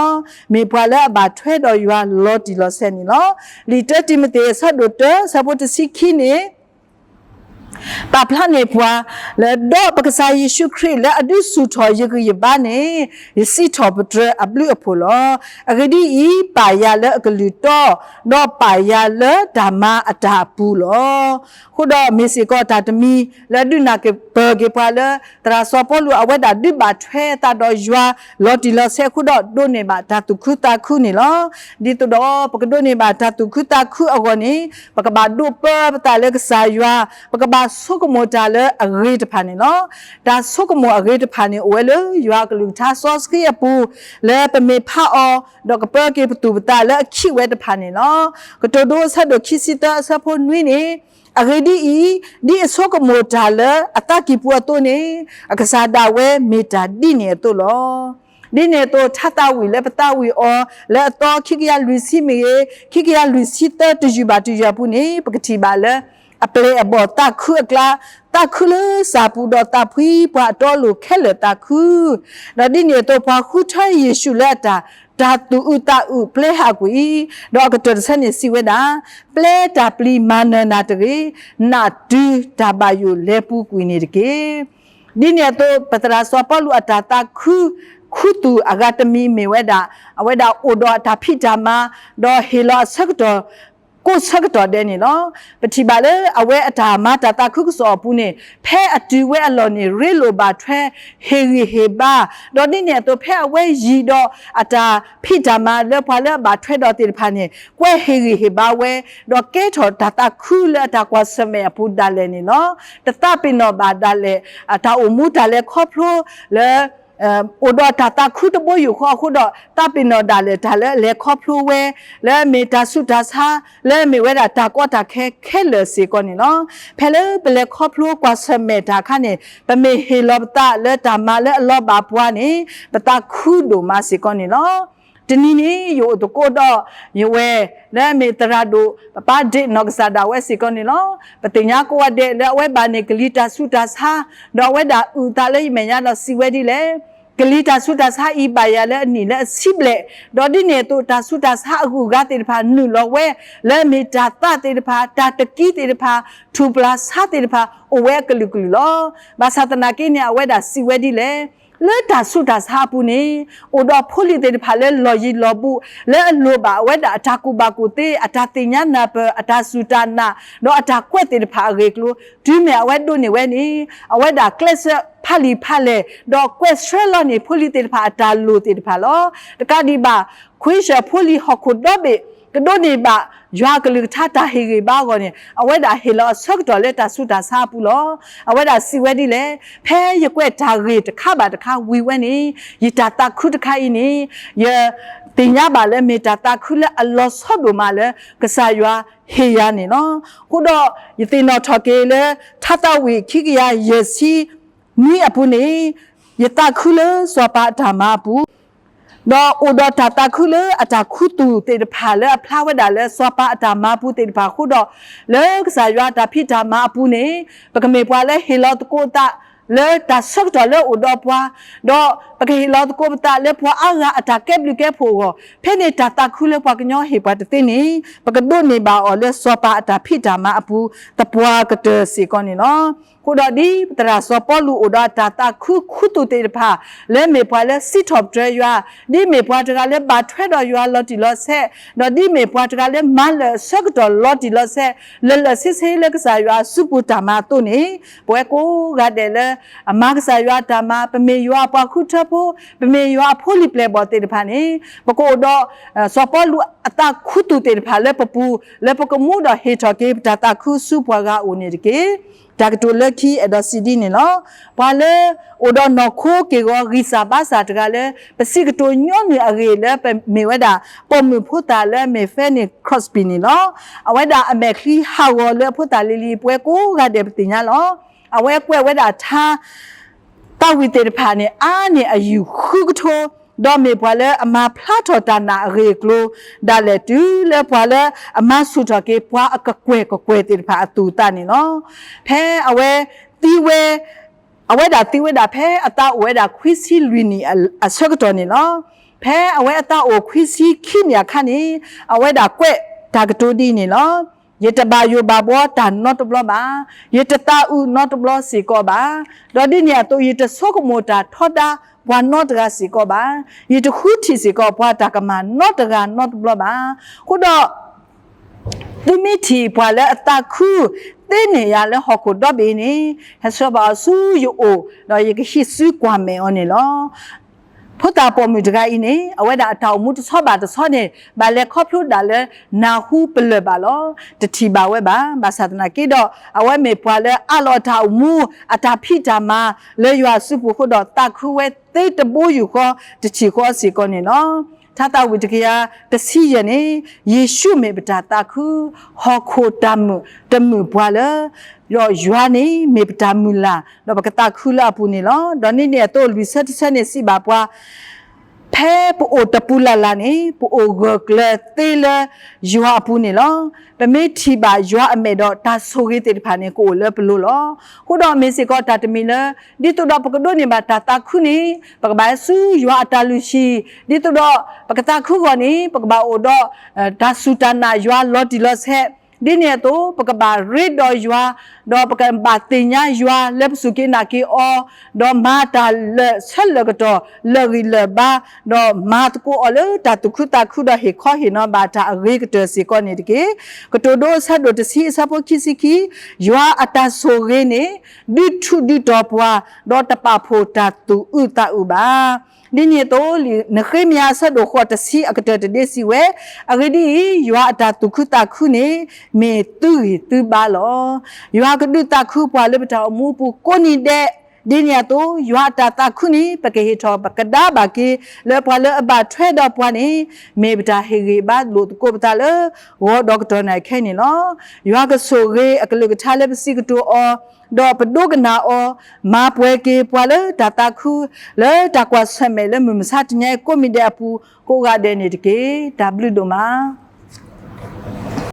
မ့ၢ်ပှၤလၢအဘၣ်ထွဲဒီးယွၤလီၤတံၢ်လီၤဆဲးန့ၣ်လီၤ. လံာ်တၢတံၤမသ့း အဆၢဒိၣ်တၢ အဆၢဖိတဆံခံန့ၣ် ပာ်ဖျါန့ၢ်ပှၤလၢ ဒီးပကစၢ်ယ့ၣ်ၡူးခရံာ်လၢအဒုးဆူၣ်ထီၣ်ယဂံၢ်ယဘါန့ၣ် ယစံးထီၣ်ပတြၢၤအဘျုးအဖှိၣ်လီၤ. အဂ့ၢ်ဒ်အံၤ, ပာ်ယၤလၢအကလုၢ်တီ, ဒီးပာ်ယၤလၢတၢ်မၤအတၢ်အပူၤလီၤ. အဃိဒီးမ့ၢ်စ့ၢ်ကီးတၢ်တမံၤလၢဒုးနၢ်ကပၢၤက့ၤပှၤလၢ သရၣ်စီၤပီလူးအဝဲဒၣ်ဒုးဘၣ်ထွဲအသးဒီးယွၤလီၤတံၢ်လီၤဆဲးအဃိဒီး ဒိးန့ၢ်ဘၣ်တၢ်သူၣ်ခုသးခုန့ၣ်လီၤ. ဒ်သိးဒီးပကဒိးန့ၢ်ဘၣ်တၢ်သူၣ်ခုသးခုအဂီၢ်န့ၣ် ပကဘၣ်ဒိးပၢပသးလၢကစၢ်ယွၤ, ပကဘၣ်ဆိကမိၣ်တၢ်လၢအဂ့ၤတဖၣ်န့ၣ်လီၤ. တၢ်ဆိကမိၣ်အဂ့ၤတဖၣ်န့ၣ် အိၣ်ဝဲလၢယွၤအကလုၢ်ကထါစီဆှံအပူၤ လၢပမ့ၢ်ဖးအီၤ ဒီးကပၢက့ၤပသူၣ်ပသးလၢအခံးဝဲတဖၣ်န့ၣ်လီၤ. ကတိၤဒိအဆၢဒိၣ်ခံဆံသၢ အဆၢဖိနွံန့ၣ် အဂ့ၢ်ဒ်အံၤ, ဒ်အဆိကမိၣ်တၢ်လၢအသးကံၢ်ပူၤအသိးန့ၣ် အကစၢ်ဒၣ်ဝဲမ့ၢ်တၢ်ဒ်န့ၣ်အသိးလီၤ. ဒ်န့ၣ်အသိး ထါသးဝံၣ်လၢပသးဝံၣ်အီၤ လၢအသီခံကယၤလွံၢ်ဆံမ့ၢ်ဂ့ၤ, ခံကယၤလွံၢ်ဆံသၢ တယုၢ်ဘၣ်တယုၢ်အပူၤန့ၣ် ပကထံၣ်ဘၣ်လၢ အပျဲၢ်အဘီၣ်သးခုအကျါ, သးခုလၢစၢ်ပူၤဒီးသးဖှံပှၤအတီအလိၤခဲလၢာ်သးခု ဒီးဒ်န့ၣ်အသိး ပှၤဃုထၢယ့ၣ်ၡူးလၢအတၢ် တၢ်သူၣ်အုးသးအုးပျဲဟးကွံာ်, ဒီးအကတၢၢ်တဆၢန့ၣ်စံးဝဲဒၣ်, ပျဲတၢ်ပျံၤမၤနၢၤနၤတဂ့ၤ, နးတုၤတၢ်ဘၣ်ယိၣ်လဲၤပူၤကွံာ်န့ၣ်တက့ၢ်. ဒ်န့ၣ်အသိး ပသရၣ်စီၤပီလူးအတၢ်သးခု ခူသူၣ်အဂၤတမံၤမ့ၢ်ဝဲဒၣ်, အဝဲဒၣ်အိၣ်ဒီးအတၢ်ဖံးတၢ်မၤ, ဒီးဟ့ၣ်လီၤအဆၢကတီၢ် ကိးဆၢကတီၢ်ဒဲးန့ၣ်လီၤ. ပထံၣ်ဘၣ်လၢအဝဲအတၢ်မၤတၢ်သးခုကစီၣ်အပူၤန့ၣ် ဖဲအတုၤဝဲအလီၢ်န့ၣ် ရ့လိာ်ဘၣ်ထွဲ ဟ့ၣ်ဂံၢ်ဟ့ၣ်ဘါ, ဒီးဒ်န့ၣ်အသိး ဖဲအဝဲယံၤဒီးအတၢ်ဖံးတၢ်မၤလၢပှၤလၢအဘၣ်ထွဲဒီးသ့ၣ်တဖၣ်န့ၣ် ကွဲဟ့ၣ်ဂံၢ်ဟ့ၣ်ဘါဝဲ, ဒီးကဲထီၣ်တၢ်သးခုလၢအတၢ်ကွၢ်ဆၢၣ်မဲာ်အပူၤဒၣ်လဲာ်န့ၣ်လီၤ. တသးပ့ၤနီၣ်ဘၣ်ဒၣ်လဲာ် အတၢ်အိၣ်မူတၢ်လဲၤခီဖျိလၢ အိၣ်ဒီးတၢ်သးခုတဘိယူၢ်ဃီအဃိဒီး သးပ့ၤနီၣ်ဒၣ်လဲာ်တၢ်လၢအလဲၤခီဖျိဝဲ လၢအမ့ၢ်တၢ်ဆူးတၢ်ဆါ လၢအမ့ၢ်ဝဲဒၣ်တၢ်ကီတၢ်ခဲခဲလၢာ်စ့ၢ်ကီးန့ၣ်လီၤ. ဖဲလၢပလဲၤခီဖျိကွၢ်ဆၢၣ်မဲာ်တၢ်အခါန့ၣ် ပမ့ၢ်ဟ့ၣ်လီၤပသးလၢတၢ်မၤလၢအလီၤဘၣ်ပှၤန့ၣ် ပသးခုဒိၣ်မးစ့ၢ်ကီးန့ၣ်လီၤ. တနံၤန့ၣ် ယအိၣ်သကိးဒီးယဝဲၢ် လၢအမ့ၢ်သရၣ်ဒိၣ် ပပၢ်ဒ့ၣ်နီၢ်ကစၢ်ဒၣ်ဝဲစ့ၢ်ကီးန့ၣ်လီၤ. ပသ့ၣ်ညါကိးဂၤဒဲးလၢအဝဲဘၣ်န့ၣ် ကလံၤတၢ်ဆူးတၢ်ဆါ, ဒီးအဝဲဒၣ်အုၣ်အသးလၢယမဲာ်ညါဒီးစံးဝဲဒ်လဲၣ်, ကလံၤတၢ်ဆူးတၢ်ဆါအံၤဘၣ်ယၤလၢအနံၣ်လၢအဆံဘျဲၣ်, ဒီးဒ်န့ၣ်အသိး တၢ်ဆူးတၢ်ဆါအဂုၤအဂၤသ့ၣ်တဖၣ်နုာ်လီၤဝဲ လၢအမ့ၢ်တၢ်သၣ်သ့ၣ်တဖၣ်, တၢ်တကံသ့ၣ်တဖၣ်, ထူၣ်ပျၢ်ဆါသ့ၣ်တဖၣ် အိၣ်ဝဲအကလုာ်ကလုာ်လီၤ. ဘၣ်ဆၣ်သနာ်က့န့ၣ် အဝဲဒၣ်စံးဝဲဒ်လဲၣ်, လၢတၢ်ဆူးတၢ်ဆါအပူၤန့ၣ် အိၣ်ဒီးဖိလံၤသ့ၣ်တဖၣ်လၢလီၢ်ယံၤလီၢ်ဘူး လၢအလိၣ်ဘၣ်အဝဲဒၣ်အတၢ်ကူၣ်ဘၣ်ကူၣ်သ့, အတၢ်သ့ၣ်ညါနၢ်ပၢၢ်, အတၢ်စူၢ်တၢ်နာ်, ဒီးအတၢ်ကွဲးသ့ၣ်တဖၣ်အဂ့ၢ်အကျိၤ တုၤမ့ၢ်အဝဲဒိးန့ၢ်ဝဲန့ၣ် အဝဲဒၣ်ကျဲးစၢးဖးလံာ်ဖးလဲၢ် ဒီးကွဲးဆှၢလီၤန့ၢ်ဖိလံၤသ့ၣ်တဖၣ်အတၢ်လိၣ်သ့ၣ်တဖၣ်လီၤ. တကးဒံးဘၣ် ခွံဆၢၣ်ဖိလံၤဟီၣ်ခိၣ်ဒီဘ့ၣ် ကဒိးန့ၢ်ဘၣ်ယွၤအကလုၢ်ကထါတၢ်ဟ့ၣ်ဂံၢ်ဘါအဂီၢ်န့ၣ် အဝဲဒၣ်ဟ့ၣ်လီၤအဆၢကတီၢ်လၢတၢ်ဆူးတၢ်ဆါအပူၤလီၤ. အဝဲဒၣ်စံးဝဲဒ်လဲၣ်, ဖဲယကွဲးတၢ်ဂ့ၢ်တခါဘၣ်တခါဝံၤဝဲန့ၣ် ယတၢ်သးခုတခါအံၤန့ၣ် ယသ့ၣ်ညါဘၣ်လၢမ့ၢ်တၢ်သးခုလၢအလီၤဆီဒိၣ်မးလၢကစၢ်ယွၤဟ့ၣ်ယၤန့ၣ်လီၤ. အဃိဒီးယသ့ၣ်နီၣ်ထီၣ်က့ၤလၢ ထါသးဝံၣ်ခံကယၤယဲၢ်ဆံနွံအပူၤန့ၣ် ယသးခုလၢစီၤပၤအတၢ်မၤအပူၤ ဒီးအိၣ်ဒီးတၢ်သးခုလၢအတၢ်ခူသူၣ်သ့ၣ်တဖၣ်လၢအဖျါဝဲဒၣ်လၢစီၤပၤအတၢ်မၤအပူၤသ့ၣ်တဖၣ်အဃိဒီး လၢကစၢ်ယွၤအတၢ်ဖံးတၢ်မၤအပူၤန့ၣ် ပကမ့ၢ်ပှၤလၢဟ့ၣ်လီၤသကိးသး လၢတၢ်ဆၢကတီၢ်လၢအိၣ်ဒီးပှၤ ဒီးပကဟ့ၣ်လီၤသကိးပသးလၢပှၤအါဂၤအတၢ်ကဲဘျုးကဲဖှိၣ်အဂီၢ် ဖဲန့ၣ်တၢ်သးခုလၢပှၤကညီဟ့ၣ်ပှၤတသ့န့ၣ် ပကဒိးန့ၢ်ဘၣ်အီၤလၢစီၤပၤအတၢ်ဖံးတၢ်မၤအပူၤ သပှၢ်ကတၢၢ်စ့ၢ်ကီးန့ၣ်လီၤ. အဃိဒီးဒ်ပသရၣ်စီၤပီလူးအိၣ်ဒီးအတၢ်သးခုခူသူၣ်သ့ၣ်တဖၣ် လၢမ့ၢ်ပှၤလၢစံးထီၣ်ပတြၢၤယွၤ, ဒ်မ့ၢ်ပှၤတဂၤလၢဘၣ်ထွဲဒီးယွၤလီၤတံၢ်လီၤဆဲး, ဒီးဒ်မ့ၢ်ပှၤတဂၤလၢမၤလၢာ်အဆၢကတီၢ်လီၤတံၢ်လီၤဆဲး လၢာ်လၢာ်ဆ့ဆ့လၢကစၢ်ယွၤအစုပူၤတၢ်မၤအသိးန့ၣ် ပဝဲကိးဂၤဒဲးလၢ အမၤကစၢ်ယွၤအတၢ်မၤ ပမ့ၢ်ယွၤအပှၤဃုထၢဖိ, ပမ့ၢ်ယွၤအဖိလံၤပျဲၢ်ဘီၣ်သ့ၣ်တဖၣ်န့ၣ် ပကအိၣ်ဒီး စီၤပီလူးအသးခူသူၣ်သ့ၣ်တဖၣ်လၢပပူၤ လၢပကမူဒီးဟ့ၣ်ထီၣ်က့ၤပတၢ်သးခုဆူပှၤဂၤအအိၣ်န့ၣ်တက့ၢ်. တၢ်ကတိၤလၢခံအဲၣ်ဒိးစံးဒ်န့ၣ်လီၤ. ပှၤလၢ အိၣ်ဒီးနီၢ်ခိက့ၢ်ဂီၤဂံၢ်စၢ်ဘါစၢ်တဂၤလၢ ပစံးကတိၤညီနုၢ်အဂ့ၢ်လၢပမ့ၢ်ဝဲဒၣ် ပိာ်မုၣ်ဖိသၣ်လၢအမ့ၢ် Fanny Crosby န့ၣ်လီၤ. အဝဲဒၣ်အမဲာ်ချံဟးဂီၤလၢအဖိသၣ်လံၤလံၤ ပဝဲကိးဂၤဒဲးပသ့ၣ်ညါလီၤ. အဝဲကွဲးဝဲဒၣ်ထါ သးဝံၣ်သ့ၣ်တဖၣ်န့ၣ် အါန့ၢ်အယုၢ်ဃုကထိ, ဒီးမ့ၢ်ပှၤလၢအမၤဖျါထီၣ်တၢ်နာ်အဂ့ၢ်အကျိၤ ဒၣ်လဲာ်တုၤလၢပှၤလၢအမၤဆူၣ်ထီၣ်က့ၤပှၤအကကွဲၢ်ကကွဲၢ်သ့ၣ်တဖၣ်အသူၣ်အသးန့ၣ်လီၤ. ဖဲအဝဲသံဝဲ အဝဲဒၣ်သံဝဲဒၣ်ဖဲအသးအိၣ်ဝဲဒၣ်ခွံဆံလွံၢ်နံၣ်အဆၢကတီၢ်န့ၣ်လီၤ. ဖဲအဝဲအသးအိၣ်ခွံဆံခံနံၣ်အခါန့ၣ် အဝဲဒၣ်ကွဲးတၢ်ကတိၤဒ်အံၤန့ၣ်လီၤ. ယတဘၣ်ယိၣ်ဘၣ်ဘှီတၢ်နီတဘျီဘၣ်. ယတသးအုးနီတဘျီစ့ၢ်ကီးဘၣ်. ဒီးဒ်န့ၣ်အသိး ယတဆိကမိၣ်တၢ်ထီဒါပှၤနီတဂၤစ့ၢ်ကီးဘၣ်. ယတဃုထံၣ်စ့ၢ်ကီးပှၤတၢ်ကမၣ်နီတဂၤနီတဘျီဘၣ်. အဃိဒီး သုမ့ၢ်ထံၣ်ပှၤလၢအသးခုသ့န့ၢ်ယၤလၢဟီၣ်ခိၣ်ဒီဘ့ၣ်အံၤန့ၣ် ဟဲဆှၢဘၣ်အီၤဆူယအိၣ် ဒီးယကဟံးစုကွၢ်မဲာ်အီၤန့ၣ်လီၤ. ဖိသၣ်ပိာ်မုၣ်တဂၤအံၤန့ၣ် အဝဲဒၣ်အတၢ်အိၣ်မူတဆီဘၣ်တဆီန့ၣ် ဘၣ်လဲၤခီဖျိဒၣ်လၢနၢ်ဟူပလၢၢ်ဘၣ်လီၤ. တထံၣ်ဘၣ်ဝဲဘၣ်. ဘၣ်ဆၣ်သနာ်က့ဒီး အဝဲမ့ၢ်ပှၤလၢအးလီၤအတၢ်အိၣ်မူ အတၢ်ဖံးတၢ်မၤလၢယွၤအစုပူၤအဃိဒီး သးခုဝဲသ့တဘိယူၢ်ဃီ တထံၣ်ဃီစ့ၢ်ကီးန့ၣ်လီၤ. ထါသးဝံၣ်တကယၤတဆံယဲၢ်န့ၣ် ယ့ၣ်ၡူးမ့ၢ်ပတၢ်သးခု, ဟီၣ်ခိၣ်တၢ်မုာ်တမုာ်ပှၤလၢ ဒီးယွၤန့ၣ်မ့ၢ်ပတၢ်မုၢ်လၢ် ဒီးပကသးခုလၢအပူၤန့ၣ်လီၤ. ဒီးန့ၣ်န့ၣ်အသိးလွံၢ်ဆၢတဆၢန့ၣ်စံးဘၣ်ပှၤ ဖဲပအိၣ်တပူၤလၢ်လၢ်န့ၣ် ပအိၣ်ဂၢၢ်ကျၢၤသ့လၢယွၤအပူၤန့ၣ်လီၤ. ပမ့ၢ်ထံၣ်ဘၣ်ယွၤအမဲာ်ဒီးတၢ်ဆိၣ်ဂ့ၤသ့ၣ်တဖၣ်န့ၣ် ကအိၣ်လၢပလိၤလီၤ. အဃိဒီးမ့ၢ်စ့ၢ်ကီးတၢ်တမံၤလၢ ဒ်သိးဒီးပကဒိးန့ၢ်ဘၣ်တၢ်သးခုန့ၣ် ပကဘၣ်ဟဲဆူယွၤအတၢ်လုၢ်ဟံၣ်, ဒ်သိးဒီးပကသးခုအဂီၢ်န့ၣ် ပကဘၣ်အိၣ်ဒီး တၢ်စူၢ်တၢ်နာ်ယွၤလီၤတံၢ်လီၤဆဲး, ဒ်န့ၣ်အသိး ပကဘၣ်ရ့ဒီးယွၤ ဒီးပကဘၣ်သ့ၣ်ညါယွၤလၢပစူၢ်က့ၤနာ်က့ၤအီၤ, ဒီးမၤတၢ်လၢာ်ဆၢလၢာ်ကတီၢ် လၢာ်ဂံၢ်လၢာ်ဘါ, ဒီးမၤသကိးအီၤလၢတၢ်သူၣ်ခုသးခုဒီးဟ့ၣ်ခီဟ့ၣ်နီၤဘၣ်တၢ်အဂ့ၤကတၢၢ်စ့ၢ်ကီးန့ၣ်တက့ၢ်. ကတိၤဒိအဆၢဒိၣ်တဆံအဆၢဖိခံဆံခံ, ယွၤအတၢ်ဆိၣ်ဂ့ၤန့ၣ် ဒုးထူးဒုးတီၤပှၤ, ဒီးတပာ်ဖှိၣ်တၢ်သူၣ်အုးသးအုးဘၣ်. ဒ်န့ၣ်အသိး နဃ့မယၤအဆၢဒိၣ်ဃိးတဆံအကတၢၢ်တဒ့စံးဝဲ, အဂ့ၢ်ဒ်အံၤ, ယွၤအတၢ်သူၣ်ခုသးခုန့ၣ် မ့ၢ်သုဂံၢ်သုဘါလီၤ. ယွၤကဒုးသးခုပှၤလၢပတၢ်အိၣ်မူအပူၤကိးနံၤဒဲး, ဒ်န့ၣ်အသိး ယွၤအတၢ်သးခုန့ၣ် ပကဟ့ၣ်ထီၣ်ပကဒါဘၣ်က့ၤ လၢပှၤလၢအဘၣ်ထွဲဒီးပှၤန့ၣ် မ့ၢ်ပတၢ်ဟ့ၣ်ဂံၢ်ဘါလိာ်သကိးပသးလၢ ဂီၤဒီးကတီၢ်နၣ်ခဲအံၤန့ၣ်လီၤ. ယွၤကဆိၣ်ဂ့ၤအကလုၢ်ကထါလၢပစံးကတိၤအီၤ ဒီးပဒိကနၣ်အီၤ, မၤပှဲၤက့ၤပှၤလၢတၢ်သးခု လၢတၢ်ကွၢ်ဆၢၣ်မဲာ်လၢမုၢ်မဆါတနံၤအံၤကိးမံၤဒဲးအပူၤ ကိးဂၤဒဲးန့ၣ်တက့ၢ်. တၢ်ဘျုးဒိၣ်မး.